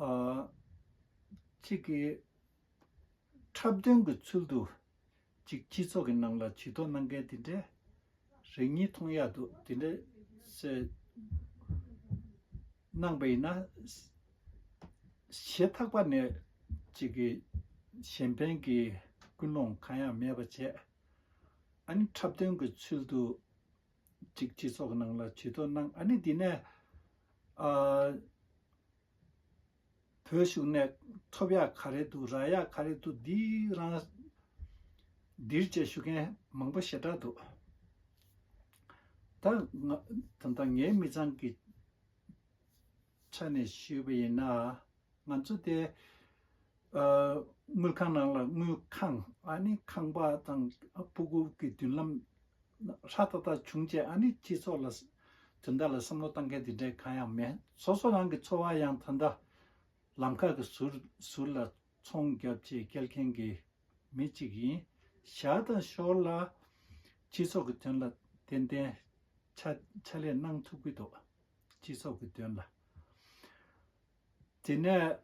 ཨ། གཅིག་གིས་འཁྲབ་སྟོན་གྱི་ཚུལ་དུ་ཅིག་སྤྱི་ཚོགས་ཀྱི་ནང་ལ་ཇུས་གཏོགས་གནང་མཁན་དེ་འདྲས་རེ་གཉིས་མཐོང་ཡག་འདུག་དེ་འདྲས་ཟེར་གནང་པ་ཡིན་ན། ཞེ་ཐག་པ་ནས་ཅིག་གི་གཞན་ཕན་གྱི་ཀུན་སློང་གང་ཡང་མེད་པ་བྱས། ཨ་ནི་འཁྲབ་སྟོན་གྱི་ཚུལ་དུ་ཅིག་སྤྱི་ཚོགས་ཀྱི་ནང་ལ་ཇུས་གཏོགས་གནང་། ཨ་ནི་འདི་ནས་ཨ། བོད་གཞུང་ནས་ཐོབ་ཡག་ག་རེ་འདུག་རག་ཡག་ག་རེ་འདུག་འདི་རང་འདིར་བཅས་ཞུ་མཁན་མང་པོ་ཞེ་དྲག་འདུག་ད་ང་ད་ལྟ་ངའི་མི་ཚང་གི་ཆ་ནས་ཞུས་པ་ཡིན་ན། ང་ཚོ་དེ་ཨ། དངུལ་ཁང་ནང་ལ་དངུལ་ཁང་། ཨ་ནི་ཁང་པ་དང་ཕྲུ་གུ་གི་མདུན་ལམ་ཧྲ་ཏག་ཏག་བྱུང་རྗེས། ཨ་ནི་སྤྱི་ཚོགས་ལ་དོན་དག་ལ་བསམ་བློ་བཏང་མཁན་དེ་འདྲས་གང་ཡང་མེད། སོ་སོ་རང་གི་འཚོ་བ་ཡང་ད་ལྟ་ལམ་ཁ་གི་ཟུར་ཟུར་ལ་ཚོང་རྒྱབ་བྱས་སྐྱེལ་མཁན་གྱི་མི་གཅིག་ཡིན། ཞར་དང་ཞོར་ལ་སྤྱི་ཚོགས་ཀྱི་དོན་ལ་ཏན་ཏན་ཕྱག་ཕྱག་ལས་གནང་ཐུབ་ཀྱི་འདུག་སྤྱི་ཚོགས་ཀྱི་དོན་ལ། དེ་ནས་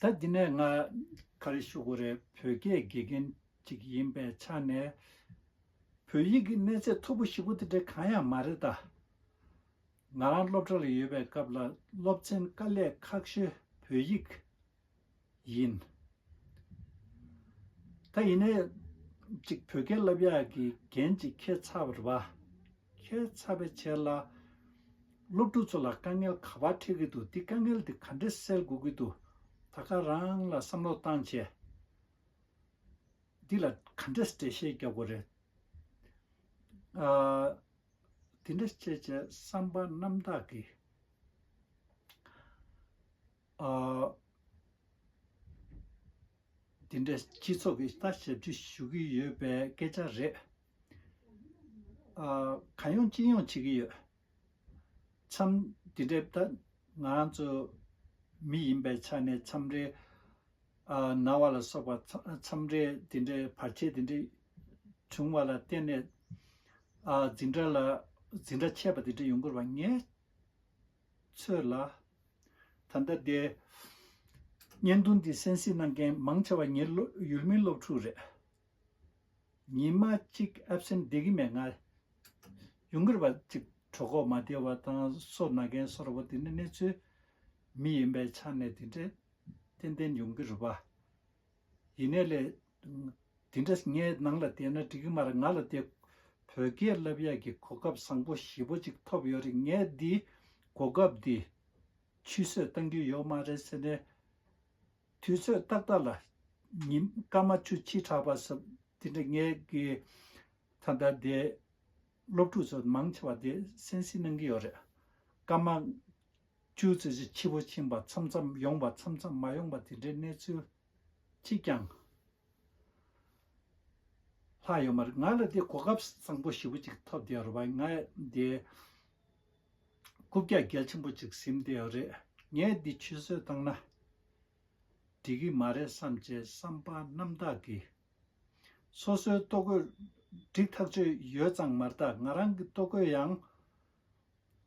ད་འདི་ནས་ང་ག་རེ་ཞུ་དགོས་རེད། བོད་སྐད་དགེ་རྒན་ཅིག་ཡིན་པའི་ཆ་ནས་བོད་ཡིག་གི་གནས་ཚད་མཐོ་པོ་ཞེ་པོ་དེ་འདྲ་གང་ཡང་མ་རེད་ད། ང་རང་སློབ་གྲྭ་ལ་ཡོད་པའི་སྐབས་ལ་སློབ་ཚན་དཀའ་ལས་ཁག་ཤོས་བོད་ཡིག་ཡིན། ད་ཡིན་ནའི་ཅིག་བོད་སྐད་བསླབ་ཡག་གི་འགན་ཅིག་འཁྱེར་ཚར་བ་རེད་པ། འཁྱེར་ཚར་བའི་རྗེས་ལ་སློབ་ཕྲུག་ཚོ་ལ་དཀའ་ངལ་ག་པར་འཕྲད་ཀྱི་འདུག་འདི་དཀའ་ངལ་འདི་ག་འདྲས་སེལ་དགོས་ཀྱི་འདུག་ད་ག་རང་ལ་བསམ་བློ་བཏང་བྱས། འདི་ལ་ག་འདྲས་འགྲེལ་བཤད་རྒྱག་དགོས་རེད། ཨ། དེ་འདྲ་བྱས་བྱས་བསམ་པ་རྣམ་དག་གིས། ཨ། དེ་འདྲ་སྤྱི་ཚོགས་ཀྱི་ལྟ་ཞབས་ཕྱི་ཞུ་གི་ཡོད་པའི་སྐད་ཆ་རེད། ཨ། གང་ཡོང་ཅི་ཡོང་བྱེད་ཀྱི་ཡོད། མཚམས་དེ་འདྲའི་ད་ང་རང་ཚོ་མི་ཡིན་པའི་ཆ་ནས་མཚམས་རེ། ཨ། ན་བ་ལ་སོགས་པ་མཚམས་མཚམས་རེ་དེ་འདྲའི་བར་ཆད་དེ་འདྲའི་བྱུང་བ་ལ་བརྟེན་ནས། ཨ། འཛིན་གྲྭ་ལ་འཛིན་གྲྭ་ཆད་པ་དེ་འདྲ་ཡོང་གི་རེད་པ། ངས་ཚོད་ལ། ད་ལྟ་དེ་བརྙན་ཐུང་འདི་གསན་གཟིགས་གནང་མཁན་མང་ཆེ་བ་ངའི་སློབ་ཡུལ་མིའི་སློབ་ཕྲུག་རེད། ཉི་མ་གཅིག་ཨེབ་སེན་བསྡད་ཀྱི་མེད། ང་ཡོང་གི་རེད་པ། གཅིག་གྲོད་ཁོག་མ་བདེ་བ་དང་སོ་ན་མཁན་སོ་ར་བ་དེ་འདྲ་གནས་ཚུལ་མི་ཡིན་པའི་ཆ་ནས་དེ་འདྲ་ཏན་ཏན་ཡོང་གི་རེད་པ། ཡིན་ནའི་ལས་དེ་འདྲ་ངའི་ནང་ལ་བསྡད་ན་འགྲིག་གི་མ་རེད། ང་ལ་དེ་བོད་སྐད་བསླབ་ཡག་གི་གོ་སྐབས་བཟང་པོ་ཞེ་པོ་ཅིག་ཐོབ་ཡོད་རེད། ངས་འདི་གོ་སྐབས་འདི་ཆུད་ཟོས་བཏང་རྒྱུ་ཡོད་མ་རེད་ཟེར་ནས། དུས་ཚོད་ཏག་ཏག་ལ་ཉིན་སྐར་མ་བཅུ་ཕྱིན་དྲགས་པ་ཟེར་དེ་འདྲ་ངས་ཀྱི་ད་ལྟ་དེ་སློབ་ཕྲུག་ཚོ་མང་ཆེ་བ་དེ་གསན་གཟིགས་གནང་གི་ཡོད་རེད། སྐར་མ་བཅུ་ཙམ་ཞིག་ཕྱི་པོ་ཕྱིན་པ་མཚམས་མཚམས་ཡོང་པ་མཚམས་མཚམས་མ་ཡོང་པ་དེ་འདྲའི་གནས་ཚུལ་གཅིག་ཀྱང་ལྷག་ཡོད་མ་རེད། ང་ལ་དེ་གོ་སྐབས་བཟང་པོ་ཞེ་པོ་ཅིག་ཐོབ་བསྡད་ཡོད་རེད་པ། ང་དེ་རྐུབ་བཀྱག་གལ་ཆེན་པོ་ཅིག་ཟིན་བསྡད་ཡོད་རེད། ངས་འདི་ཆུད་ཟོས་བཏང་ན་འགྲིག་གི་མ་རེད་བསམ་བྱས་བསམ་པ་རྣམ་དག་གིས། སོ་སོའི་ལྟོ་གོས་སྒྲིག་ཐག་ཆོད་ཡོད་ཙང་མ་རེད་ད། ང་རང་གི་ལྟོ་གོས་ཡང་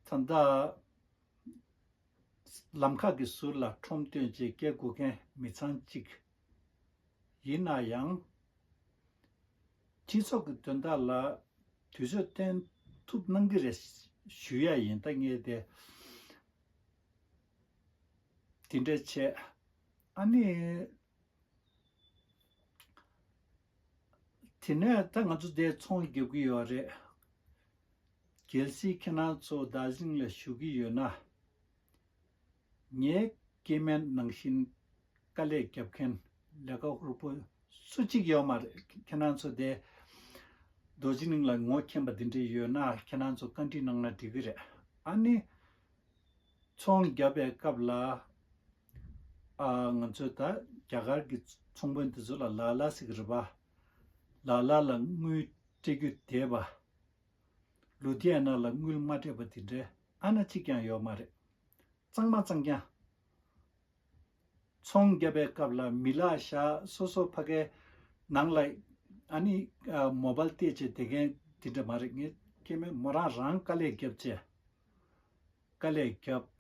ད་ལྟ་ལམ་ཁ་གི་ཟུར་ལ་ཁྲོམ་སྟོན་བྱས་སྐྱེལ་དགོས་མཁན་མི་ཚང་གཅིག་ཡིན་ན་ཡང་། སྤྱི་ཚོགས་ཀྱི་དོན་དག་ལ་དུས་ཚོད་བཏོན་ཐུབ་གནང་གི་རེད་ཞུ་ཡ་ཡིན། ད་ངས་དེ་དེ་འདྲ་བྱས། ཨ་ནི། དེ་ནས་ད་ང་ཚོ་འདིར་ཚོང་རྒྱབ་ཀྱི་ཡོད་རེད། གལ་སྲིད་ཁྱེད་རང་ཚོ་དར་ཇི་ལིང་ལ་བཞུགས་ཀྱི་ཡོད་ན། ངའི་སྐྱེ་དམན་ནང་བཞིན་དཀའ་ལས་རྒྱབ་མཁན་ལས་ཀ་ཧུར་པོ་སུ་གཅིག་ཡོད་མ་རེད། ཁྱེད་རང་ཚོ་དེ་དར་ཇི་ལིང་ལ་ངོ་མཁྱེན་པ་འདི་འདྲ་ཡོད་ན་ཁྱེད་རང་ཚོ་བཀའ་འདྲི་གནང་ན་འགྲིག་གི་རེད། ཨ་ནི། ཚོང་བརྒྱབ་པའི་སྐབས་ལ། ཨ། ང་ཚོས་ད་ རྒྱ་གར་གྱི་ཚོང་དཔོན་དེ་ཚོ་ལ་ལ་ལ་ཟེར་གྱི་རེད་པ། ལ་ལ་ལ་དངུལ་སྤྲད་རྒྱུ་བསྡད་པ། ལུ་དྷི་ཡ་ན་ལ་དངུལ་མ་སྤྲད་པ་དེ་འདྲའི་ཨ་ན་གཅིག་ཀྱང་ཡོད་མ་རེད། གཙང་མ་གཙང་རྐྱང་། ཚོང་རྒྱབ་པའི་སྐབས་ལ་མི་ལ་ཤ་སོ་སོ་ཕ་གའི་ནང་ལ་ཨ་ནི་མོ་བལ་བལྟས་བྱས་དེ་མཁན་དེ་འདྲ་མ་རེད། ངས་སྐྱེ་དམན་མོ་རང་རང་དཀའ་ལས་རྒྱབ་བྱས་དཀའ་ལས་རྒྱབ།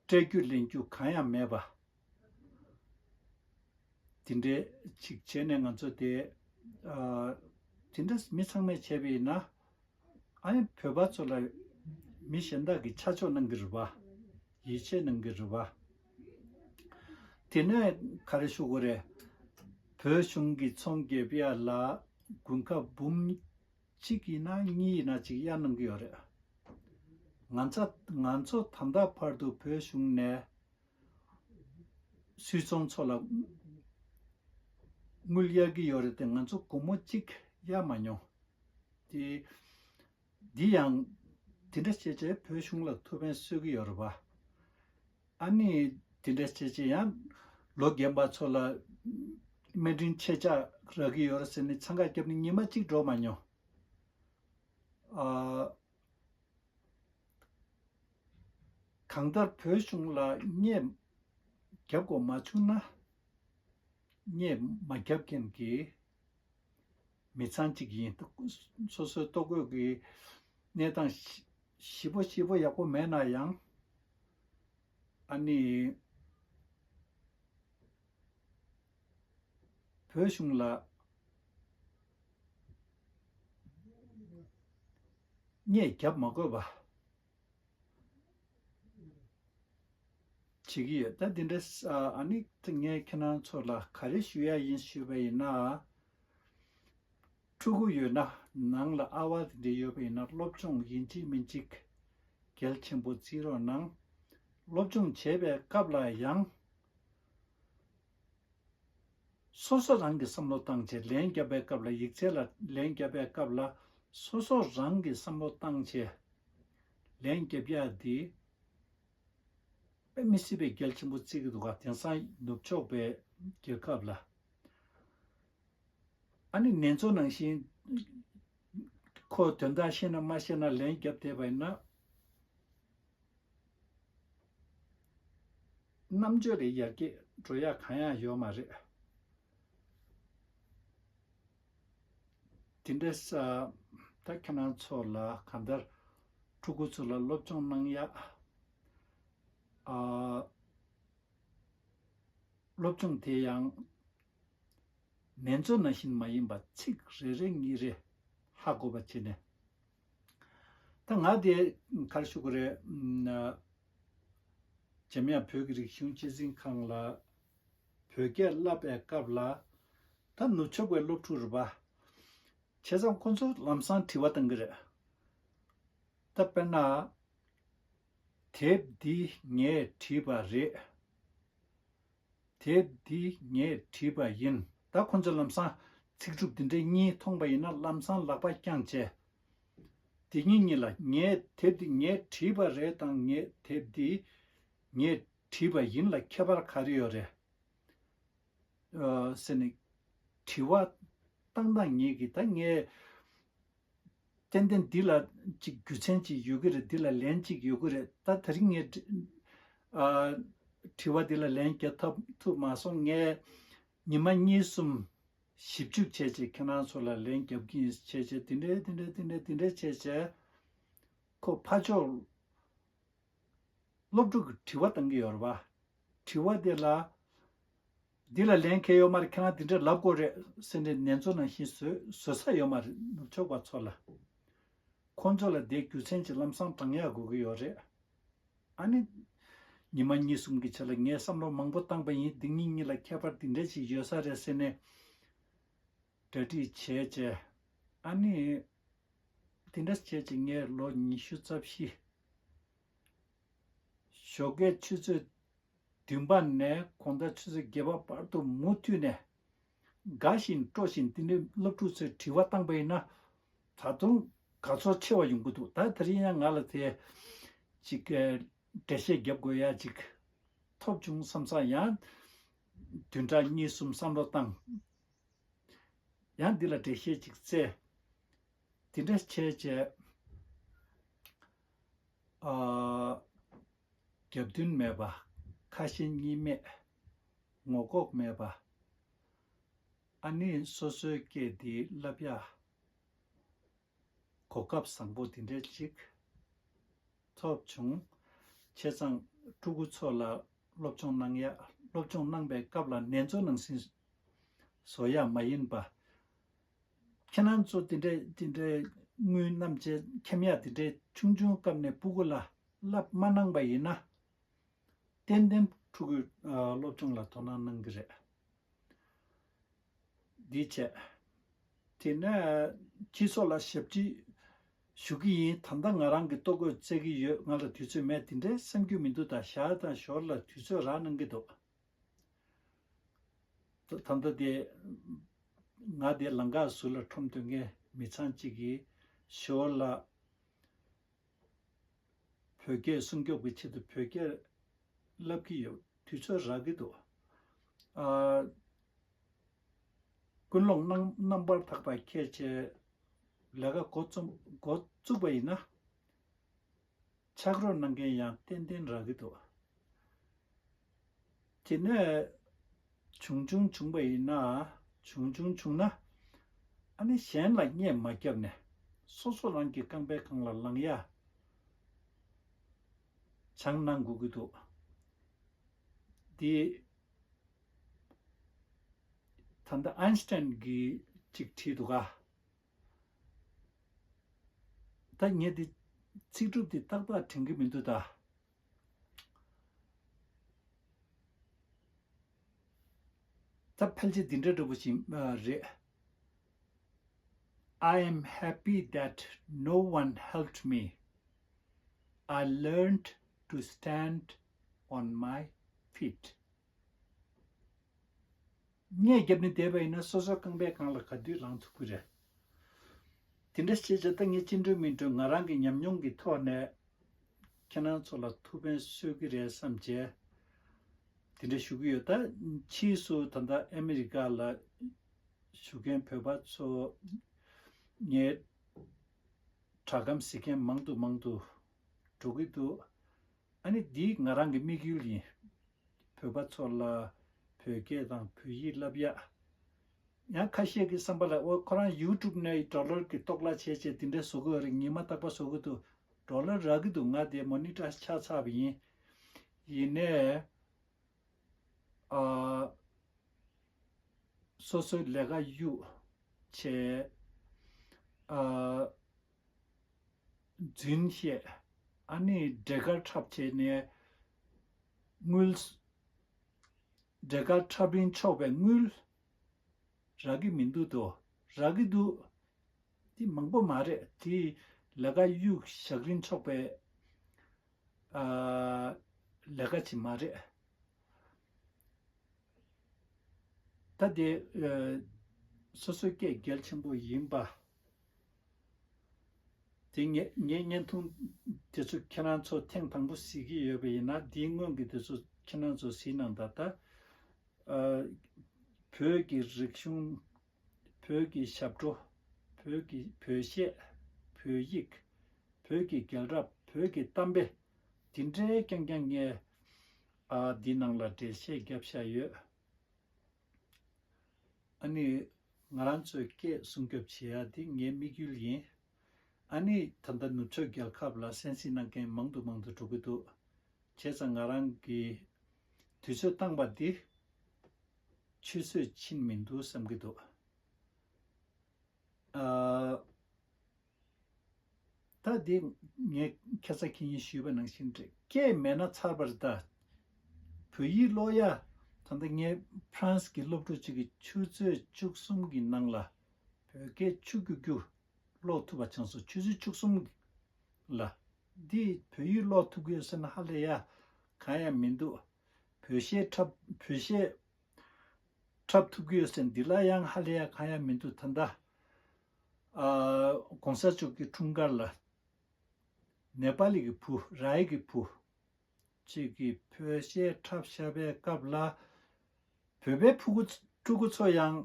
སྤྲད་རྒྱུ་ལེན་རྒྱུ་གང་ཡང་མེད་པ། དེ་འདྲའི་ཅིག་བྱས་ནས་ང་ཚོ་དེ་དེ་འདྲ་མི་ཚང་མས་བྱས་པ་ཡིན་ན། ཨ་ནི་བོད་པ་ཚོ་ལ་མི་གཞན་དག་གིས་ཆ་འཇོག་གནང་གི་རེད་པ། ཡིད་ཆེས་གནང་གི་རེད་པ། དེ་ནས་ག་རེ་ཞུ་དགོས་རེད། བོད་གཞུང་གིས་ཚོང་རྒྱབ་ཡ་ལ་དགུན་ཁ་འབུམ་གཅིག་ཡིན་ན་གཉིས་ཡིན་ན་ཅིག་གཡར་གནང་གི་ཡོད་རེད། ང་ཚ་ང་ཚོ་ད་ལྟ་བར་དུ་བོད་གཞུང་ནས་སུད་ཚོང་ཚོ་ལ་དངུལ་གཡར་གྱི་ཡོད་རེད་དེ། ང་ཚོ་སྒོར་མོ་གཅིག་གཡར་མ་མྱོང་། དེ་འདི་ཡང་དེ་འདྲ་བྱས་བྱས་བོད་གཞུང་ལ་ཐུགས་ཕན་གསོས་ཀྱི་ཡོད་རེད་པ། ཨ་ནི་དེ་འདྲ་བྱས་བྱས་ཡང་ལོ་རྒན་པ་ཚོ་ལ་སྨན་སྦྱིན་ཆད་ཆག་རག་གི་ཡོད་རེད་ཟེར་ནས་འཚང་ཁ་བརྒྱབ་ནས་ཉི་མ་གཅིག་འགྲོ་མ་མྱོང་། ཨ། གང་ལྟར་བོད་གཞུང་ལ་རྙེད་རྒྱབ་དགོས་མ་བྱུང་ན། རྙེད་མ་རྒྱབ་མཁན་གྱི་མི་ཚང་གཅིག་ཡིན། སོ་སོའི་ལྟོ་གོས་ཀྱི་གནས་སྟངས་ཞི་ཞི་བོ་ཞི་བོ་ཡག་པོ་མེད་ན་ཡང་། ཨ་ནི་བོད་གཞུང་ལ་རྙེད་རྒྱབ་མ་དགོས་པ་བྱེད་ཀྱི་ཡོད། ད་འདི་འདྲ་ཨ་ནི་ངས་ཁྱེད་རང་ཚོ་ལ་ག་རེ་ཞུ་ཡ་ཡིན་ཞུས་པ་ཡིན་ན། ཕྲུ་གུ་ཡོད་ན་ནང་ལ་ཨ་བ་དེ་འདྲ་ཡོད་པ་ཡིན་ན་སློབ་སྦྱོང་ཡིན་གཅིག་མིན་གཅིག་གལ་ཆེན་པོ་བརྩི་རོགས་གནང་། སློབ་སྦྱོང་བྱེད་པའི་སྐབས་ལ་ཡང་སོ་སོ་རང་གི་བསམ་བློ་བཏང་བྱས་ལན་བརྒྱབ་པའི་སྐབས་ལ་ཡིག་ཚད་ལ་ལན་བརྒྱབ་པའི་སྐབས་ལ་སོ་སོ་རང་གི་བསམ་བློ་བཏང་བྱས་ལན་བརྒྱབ་ཡ་དེ་དཔེ་མི་སྲིད་པའི་གལ་ཆེན་པོ་བརྩི་གི་འདུག་ག་དེང་སང་ནུབ་ཕྱོགས་པའི་རྒྱལ་ཁབ་ལ། ཨ་ནི་ནེ་ཙོ་ནང་བཞིན་ཁོ་དོན་དག་ཤེས་ན་མ་ཤེས་ན་ལན་བརྒྱབ་བསྡད་པ་ཡིན་ན། རྣམ་དཔྱོད་ལ་ཡར་རྒྱས་འགྲོ་ཡ་གང་ཡང་ཡོད་མ་རེད། དེ་འདྲ་ས་ད་ཁྱེད་རང་ཚོ་ལ་གང་ལྟར་ཕྲུ་གུ་ཚོ་ལ་སློབ་སྦྱོང་གནང་ཡ། ཨ། སློབ་སྦྱོང་དེ་ཡང་ནེ་ཙོ་ནང་བཞིན་མ་ཡིན་པ་ཚིག་རེ་རེ་གཉིས་རེ་ཧ་གོ་བ་བྱས་ནས། ད་ང་དེ་ག་རེ་ཞུ་དགོས་རེད། ཨ། འཇམ་དབྱངས་བོད་ཀྱི་རིག་གཞུང་སྤྱི་འཛིན་ཁང་ལ་བོད་སྐད་བསླབ་པའི་སྐབས་ལ་ད་ནུབ་ཕྱོགས་པའི་སློབ་ཕྲུག་རེད་པ། བྱས་ཙང་ཁོ་ཚོ་ལམ་སང་དྲི་བ་བཏང་གི་རེད། ད་དཔེར་ན། དེབ་འདི་ངས་བྲིས་པ་རེད། དེབ་འདི་ངས་བྲིས་པ་ཡིན། ད་ཁོ་ཚོས་ལམ་སང་ཚིག་གྲུབ་འདི་འདྲའི་གཉིས་མཐོང་པ་ཡིན་ན་ལམ་སང་ལག་པ་བརྐྱངས་བྱས། དེ་གཉིས་གཉིས་ལ་ངས་དེབ་འདི་ངས་བྲིས་པ་རེད་དང་ངས་དེབ་འདི་ངས་བྲིས་པ་ཡིན་ལ་ཁྱད་པར་ག་རེ་ཡོད་རེད། ཨ། ཟེར་ནས་དྲི་བ་བཏང་སྟངས་ངེད་ཀྱིས་ད་ངས་ཏན་ཏན་འདི་ལ་ཅིག་རྒྱུ་མཚན་ཅིག་ཡོད་ཀྱི་རེད། འདི་ལ་ལན་ཅིག་ཡོད་ཀྱི་རེད། ད་དེ་རིང་ངས་དྲི་ཨ། དྲི་བ་འདི་ལ་ལན་རྒྱག་ཐབས་ཐུབ་མ་སོང་། ངས་ཉི་མ་གཉིས་གསུམ་ཞིབ་འཇུག་བྱས་བྱས་ཁྱེད་རང་ཚོ་ལ་ལན་རྒྱབ་ཀྱི་ཡིན་བྱས་བྱས་དེ་འདྲའི་དེ་འདྲའི་དེ་འདྲའི་དེ་འདྲའི་བྱས་བྱས་ཁོ་ཕར་ཕྱོགས་སློབ་ཕྲུག་གི་དྲི་བ་བཏང་གི་ཡོད་རེད་བ། དྲི་བ་དེ་ལ། འདི་ལ་ལན་གང་ཡང་ཡོད་མ་རེད། ཁྱེད་རང་འདི་འདྲ་ལབ་དགོས་རེད་ཟེར་ནས་ནེ་ཙོ་ནང་བཞིན་བཟོས་བཟོ་ས་ཡོད་མ་རེད། ནུབ་ཕྱོགས་པ་ཚོ་ལ། ཁོང་ཚོ་ལ་དེ་རྒྱུ་མཚན་ཅིག་ལམ་སང་དྲང་ཡག་དགོས་ཀྱི་ཡོད་རེད། ཨ་ནི། ཉི་མ་གཉིས་གསུམ་གྱི་ཆ་ལ་ངས་བསམ་བློ་མང་པོ་བཏང་པ་ཡིན། འདི་གཉིས་གཉིས་ལ་ཁྱད་པར་འདི་འདྲ་ཞིག་ཡོད་ས་རེད་ཟེར་ནས། གྲ་སྒྲིག་བྱས་བྱས། ཨ་ནི། དེ་འདྲ་བྱས་བྱས་ངས་ལོ་ཉི་ཤུ་རྩ་བཞི། ཞོགས་ཀས་ཆུ་ཚོད་བདུན་པ་ནས་དགོང་དག་ཆུ་ཚོད་བརྒྱད་པ་བར་དུ་མུ་མཐུད་ནས་དགའ་བཞིན་སྤྲོ་བཞིན་དེ་འདྲའི་སློབ་ཕྲུག་ཚོས་དྲི་བ་བཏང་པ་ཡིན་ན་ད་དུང་དགའ་ཚོར་ཆེ་བ་ཡོང་གི་འདུག་ད་དེ་རིང་ཡང་ང་ལ་དེ་ཅིག་འགྲེལ་བཤད་རྒྱབ་དགོས་ཡ་ཅིག་ ཐོབ་བྱུང་བསམ་ས་ཡང་བདུན་ཕྲག་གཉིས་གསུམ་བསམ་བློ་བཏང་། ཡང་འདི་ལ་འགྲེལ་བཤད་ཅིག་བཙལ། དེ་འདྲ་བྱས་བྱས། ཨ། རྒྱབ་མདུན་མེད་པ། ཁ་ཞེ་གཉིས་མེད། ངོ་ལྐོག་མེད་པ། ཨ་ནི་སོ་སོའི་སྐད་འདི་བསླབ་ཡ་གོ་སྐབས་བཟང་པོ་འདི་འདྲ་ཅིག་ཐོབ་བྱུང་། བྱས་ཙང་ཕྲུ་གུ་ཚོ་ལ་སློབ་སྦྱོང་གནང་ཡ། སློབ་སྦྱོང་གནང་པའི་སྐབས་ལ་ནེ་ཙོ་ནང་བཞིན་བཟོ་ཡ་མ་ཡིན་པ། ཁྱེད་རང་ཚོ་དེ་འདྲའི་དེ་འདྲའི་དངུལ་བསྣམས་བྱས་འཁྱམ་ཡ་དེ་འདྲའི་ཆུང་ཆུང་སྐབས་ནས་སྤུ་གུ་ལ་བསླབ་མ་གནང་པ་ཡིན་ན། ཏན་ཏན་ཕྲུ་གུའི་ཨ་སློབ་སྦྱོང་ལ་དོ་སྣང་གནང་གི་རེད། འདི་བྱས། དེ་ནས་སྤྱི་ཚོགས་ལ་ཞབས་ཕྱི་ཞུ་གི་ཡིན། ད་ལྟ་ང་རང་གི་ལྟོ་གོས་བཙལ་གྱི་ཡོད། ང་ལ་དུས་ཚོད་མེད། དེ་འདྲའི་བསམ་རྒྱུ་མི་འདུག་ད་ཞར་དང་ཞོར་ལ་དུས་ཚོད་རག་གནང་གི་འདུག་ད་ད་ལྟ་དེ་ང་དེ་ལམ་ཁ་ཟུར་ལ་ཁྲོམ་སྡོད་མཁན་མི་ཚང་གཅིག་གིས་ཞོར་ལ་བོད་སྐད་སྲུང་སྐྱོབ་ཀྱི་ཆེད་དུ་བོད་སྐད་བསླབ་ཀྱི་ཡོད། དུས་ཚོད་རག་གི་འདུག་ཨ། ཀུན་སློང་རྣམ་རྣམ་པར་དག་པ་ཁྱེད་ཚོས་ལས་ཀ་འགོ་རྩོམ་འགོ་བཙུགས་པ་ཡིན་ན། ཕྱག་རོགས་གནང་མཁན་ཡང་ཏན་ཏན་རག་གི་འདུག་དེ་ནས་བྱུང་བྱུང་བྱུང་པ་ཡིན་ན། བྱུང་བྱུང་བྱུང་ན། ཨ་ནི་གཞན་ལ་བརྙས་མ་བརྒྱབ་ནས་སོ་སོ་རང་གི་རྐང་པའི་སྒང་ལ་ལངས་ཡ་སྦྱང་གནང་དགོས་ཀྱི་འདུག་འདི་ད་ལྟ་ཨན་སི་ཊན་གྱིས་ཅིག་བྲིས་འདུག་ག་ད་ངས་འདི་ཚིག་གྲུབ་འདི་ཏག་ཏག་དྲན་གྱི་མི་འདུག་ད། ད་ཕལ་ཆེར་འདི་འདྲ་འདྲ་པོ་ཞིག་ཨ་རེད། I am happy that no one helped me. I learned to stand on my feet. བརྙས་བརྒྱབ་ནས་བསྡད་པ་ཡིན་ན་སོ་སོའི་རྐང་པའི་སྒང་ལ་ག་དུས་ལངས་ཐུབ་ཀྱི་རེད། དེ་འདྲ་བྱས་བྱས་ད་ངས་ཅི་འདྲ་མིན་འདྲ་ང་རང་གི་ཉམས་མྱོང་གི་ཐོག་ནས་ཁྱེད་རང་ཚོ་ལ་ཐུགས་ཕན་གསོས་ཀྱི་རེད་བསམ་བྱས། དེ་འདྲ་ཞུ་གི་ཡོད། ད་ཕྱིས་སུ་ད་ལྟ་ཨ་མི་རི་ཀ་ལ་བཞུགས་མཁན་བོད་པ་ཚོ་ངའི་དྲ་སྒམ་གཟིགས་མཁན་མང་དུ་མང་དུ་འགྲོ་གི་འདུག་ཨ་ནི་འདི་ང་རང་གི་དམིགས་ཡུལ་ཡིན། བོད་པ་ཚོ་ལ་བོད་སྐད་དང་བོད་ཡིག་བསླབ་ཡ། ཡང་ཁ་ཤས་ཀྱི་བསམ་པ་ལ་ཨོ་ཁོ་རང་ཡུ་ཊུབ་ནས་ཌོ་ལར་གྱི་ལྟོ་ལ་བྱས་བྱས་དེ་འདྲ་བཟོ་གི་ཡོད་རེད། ཉི་མ་རྟག་པར་བཟོ་གི་འདུག་ཌོ་ལར་རག་གི་འདུག་ང་དེ་མོ་ནི་ཊར་ཆགས་ཚར་བ་ཡིན། ཡིན་ནའི་ཨ། སོ་སོའི་ལས་ཀ་གཡུག་བྱས། ཨ། རྫུན་བཤད། ཨ་ནི་འབྲས་དཀར་འཁྲབ་བྱས་ནས་དངུལ། འབྲས་དཀར་འཁྲབ་རིན་ཆོག་པའི་དངུལ་རག་གི་མི་འདུག་དོ། རག་གི་འདུག་དེ་མང་པོ་མ་རེད། དེ་ལས་ཀ་གཡུག་བཞག་རིན་ཆོག་པའི་ཨ། ལས་ཀ་ཅིག་མ་རེད། ད་དེ་ཨ། སོ་སོའི་སྐད་གལ་ཆེན་པོ་ཡིན་པ། དེ་ངས་ངས་བརྙན་ཐུང་དེ་ཚོ་ཁྱེད་རང་ཚོ་ཐེངས་དང་པོ་གཟིགས་ཀྱི་ཡོད་པ་ཡིན་ན། དེའི་སྔོན་གྱི་དེ་ཚོ་ཁྱེད་རང་ཚོ་གཟིགས་གནང་དང་། ད་ཨ། བོད་ཀྱི་རིག་གཞུང་། བོད་ཀྱི་ཞབས་བྲོ། བོད་ཀྱི་བོད་གཞས། བོད་ཡིག་བོད་ཀྱི་རྒྱལ་རབས། བོད་ཀྱི་གཏམ་དཔེ། འདི་འདྲའི་རྐྱང་རྐྱང་ངས་ཨ། འདི་ནང་ལ་འགྲེལ་བཤད་བརྒྱབ་བཞག་ཡོད། ཨ་ནི་ང་རང་ཚོའི་སྐད་སྲུང་སྐྱོབ་བྱེད་ཡ་འདི་ངའི་དམིགས་ཡུལ་ཡིན། ཨ་ནི་ད་ལྟ་ནུབ་ཕྱོགས་རྒྱལ་ཁབ་ལ་གསན་གཟིགས་གནང་མཁན་མང་དུ་མང་དུ་འགྲོ་གི་འདུག་བྱས་ཙང་ང་རང་གིས་དུས་ཚོད་བཏང་པ་འདི་ཆུད་ཟོས་ཕྱིན་མི་འདུག་བསམ་གྱི་འདུག་ཨ། ད་འདི་ངས་ཁ་སང་ཁ་ཉིན་ཞུས་པ་ནང་བཞིན་རེད། སྐད་མེད་ན་ཚར་བ་རེད་ད། བོད་ཡིག་ཀློག་ཡ། ད་ལྟ་ངའི་ཕ་རན་སི་གི་སློབ་ཕྲུག་ཅིག་གིས་ཆུ་ཚོད་བཅུ་གསུམ་གྱི་ནང་ལ་བོད་སྐད་ཆུ་རྒྱུག་རྒྱུག་ཀློག་ཐུབ་པ་བྱུང་སོང་། ཆུ་ཚོད་བཅུ་གསུམ་ལ། འདི་བོད་ཡིག་ཀློག་ཐུབ་ཀྱི་ཡོད་ཟེར་ན་ཧ་ལས་ཡ་གང་ཡང་མི་འདུག་བོད་གཞས་འཁྲབ། བོད་གཞས་འཁྲབ་ཐུབ་ཀྱི་ཡོད་ཟེར་ན་འདི་ལ་ཡང་ཧ་ལས་ཡ་གང་ཡང་མི་འདུག་ད་ལྟ་ཨ། གོང་ས་མཆོག་གི་འཁྲུངས་སྐར་ལ་ནེ་པ་ལི་གི་བུ། རའི་གི་བུ། ཅིག་གིས་བོད་གཞས་འཁྲབ་བཞག་པའི་སྐབས་ལ། བོད་པའི་ཕྲུ་གུ་ཕྲུ་གུ་ཚོ་ཡང་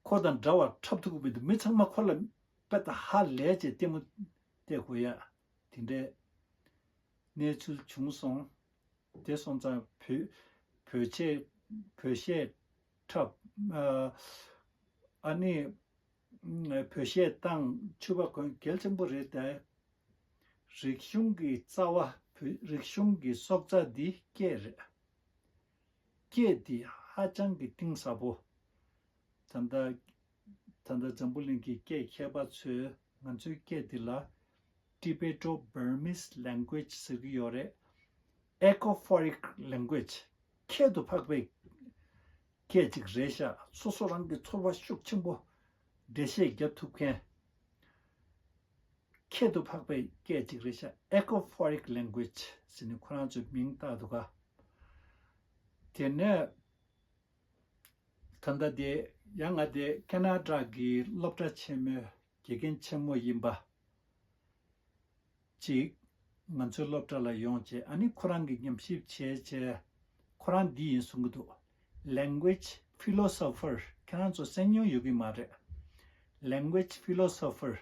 ཁོ་དང་འདྲ་བར་འཁྲབ་ཐུབ་ཀྱི་མི་འདུག་མི་ཚང་མ་ཁོ་ལ་དཔེ་ད་ཧ་ལས་བྱས་ལྟད་མོ་བལྟས་དགོས་ཡ་དེ་འདྲའི་གནས་ཚུལ་བྱུང་སོང་། དེ་སོང་ཙང་བོད་བོད་ཆས་བོད་གཞས་འཁྲབ་ཨ་ནི་བོད་གཞས་བཏང་ཕྱུ་པ་གོན་གལ་ཆེན་པོ་རེད་དེ། རིག་གཞུང་གི་རྩ་བ་བོད་རིག་གཞུང་གི་སྲོག་རྩ་འདི་སྐད་རེད། སྐད་འདི་ཧ་ཅང་གི་གཏིང་ཟབ་པོ། ད་ལྟ་ད་ལྟ་འཛམ་བུ་གླིང་གི་སྐད་མཁས་པ་ཚོས་ང་ཚོའི་སྐད་འདི་ལ་Tibeto-Burmese language ཟེར་གྱི་ཡོད་རེད། Echophoric language ཁྱད་དུ་འཕགས་པའི་སྐད་ཅིག་རེད་ཤག་སོ་སོ་རང་གི་ཚོར་བ་ཤུགས་ཆེན་པོ་འགྲེལ་བཤད་རྒྱབ་ཐུབ་མཁན། ཁྱད་དུ་འཕགས་པའི་སྐད་ཅིག་རེད་ཤག Echophoric language ཟེར་ནས་ཁོ་རང་ཚོས་མིང་བཏགས་འདུག་ག་དེ་ནས་ད་ལྟ་དེ་ཡང་ང་དེ་ཁེ་ན་ཌ་གི་སློབ་གྲྭ་ཆེན་མོའི་དགེ་རྒན་ཆེན་མོ་ཡིན་པ་ཅིག་ང་ཚོའི་སློབ་གྲྭ་ལ་ཡོང་བྱས། ཨ་ནི་ཁོ་རང་གིས་ཉམས་ཞིབ་བྱས་བྱས་ཁོ་རང་འདི་ཡིན་གསུང་གི་འདུག Language philosopher ཁྱེད་རང་ཚོ་གསན་མྱོང་ཡོད་ཀྱི་མ་རེད། Language philosopher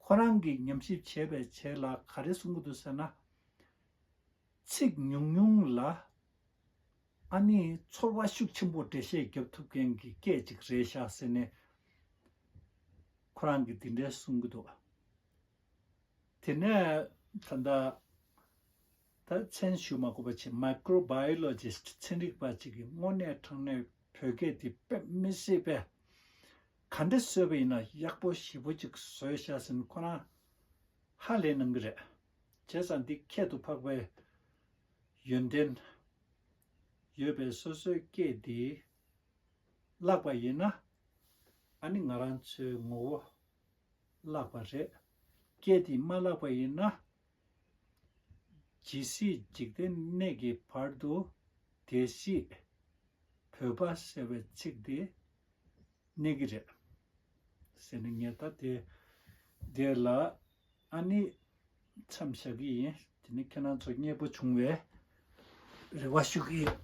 ཁོ་རང་གིས་ཉམས་ཞིབ་བྱས་པའི་རྗེས་ལ་ག་རེ་གསུང་གི་འདུག་ཟེར་ན། ཚིག་ཉུང་ཉུང་ལ་ཨ་ནི་ཚོར་བ་ཤུགས་ཆེན་པོ་འགྲེལ་བཤད་རྒྱབ་ཐུབ་མཁན་གྱི་སྐད་ཅིག་རེད་ཤག་ཟེར་ནས་ཁོ་རང་གིས་འདི་འདྲའི་གསུང་གི་འདུག་དེ་ནས་ད་ལྟ་ད་མཚན་ཞུ་མ་དགོས་པ་བྱས། Microbiologist ཚན་རིག་པ་ཅིག་གིས་དངོས་གནས་དྲང་གནས་བོད་སྐད་འདི་དཔེ་མི་སྲིད་པས་ག་འདྲ་བཟོས་པ་ཡིན་ན་ཡག་པོ་ཞེ་པོ་ཅིག་བཟོས་ཤག་ཟེར་ནས་ཁོ་རང་ཧ་ལས་གནང་གི་རེད། བྱས་ཙང་འདི་ཁྱད་དུ་འཕགས་པའི་ཡོན་ཏན་ཡོད་པའི་སོ་སོའི་སྐད་འདི་བརླག་པ་ཡིན་ན་ཨ་ནི་ང་རང་ཚོའི་ངོ་བོ་བརླག་པ་རེད། སྐད་འདི་མ་བརླག་པ་ཡིན་ན་ཇི་སྲིད་འཇིག་རྟེན་གནས་ཀྱི་བར་དུ་བདེ་སྐྱིད་བོད་པ་ཟེར་བའི་ཚིག་འདི་གནས་ཀྱི་རེད་ཟེར་ནས་ངས་ད་དེ་དེ་ལ་ཨ་ནི་མཚམས་བཞག་གི་ཡིན། དེ་ནི་ཁྱེད་རང་ཚོ་མཉེས་པོ་བྱུང་བའི་རེ་བ་ཞུ་གི་ཡིན།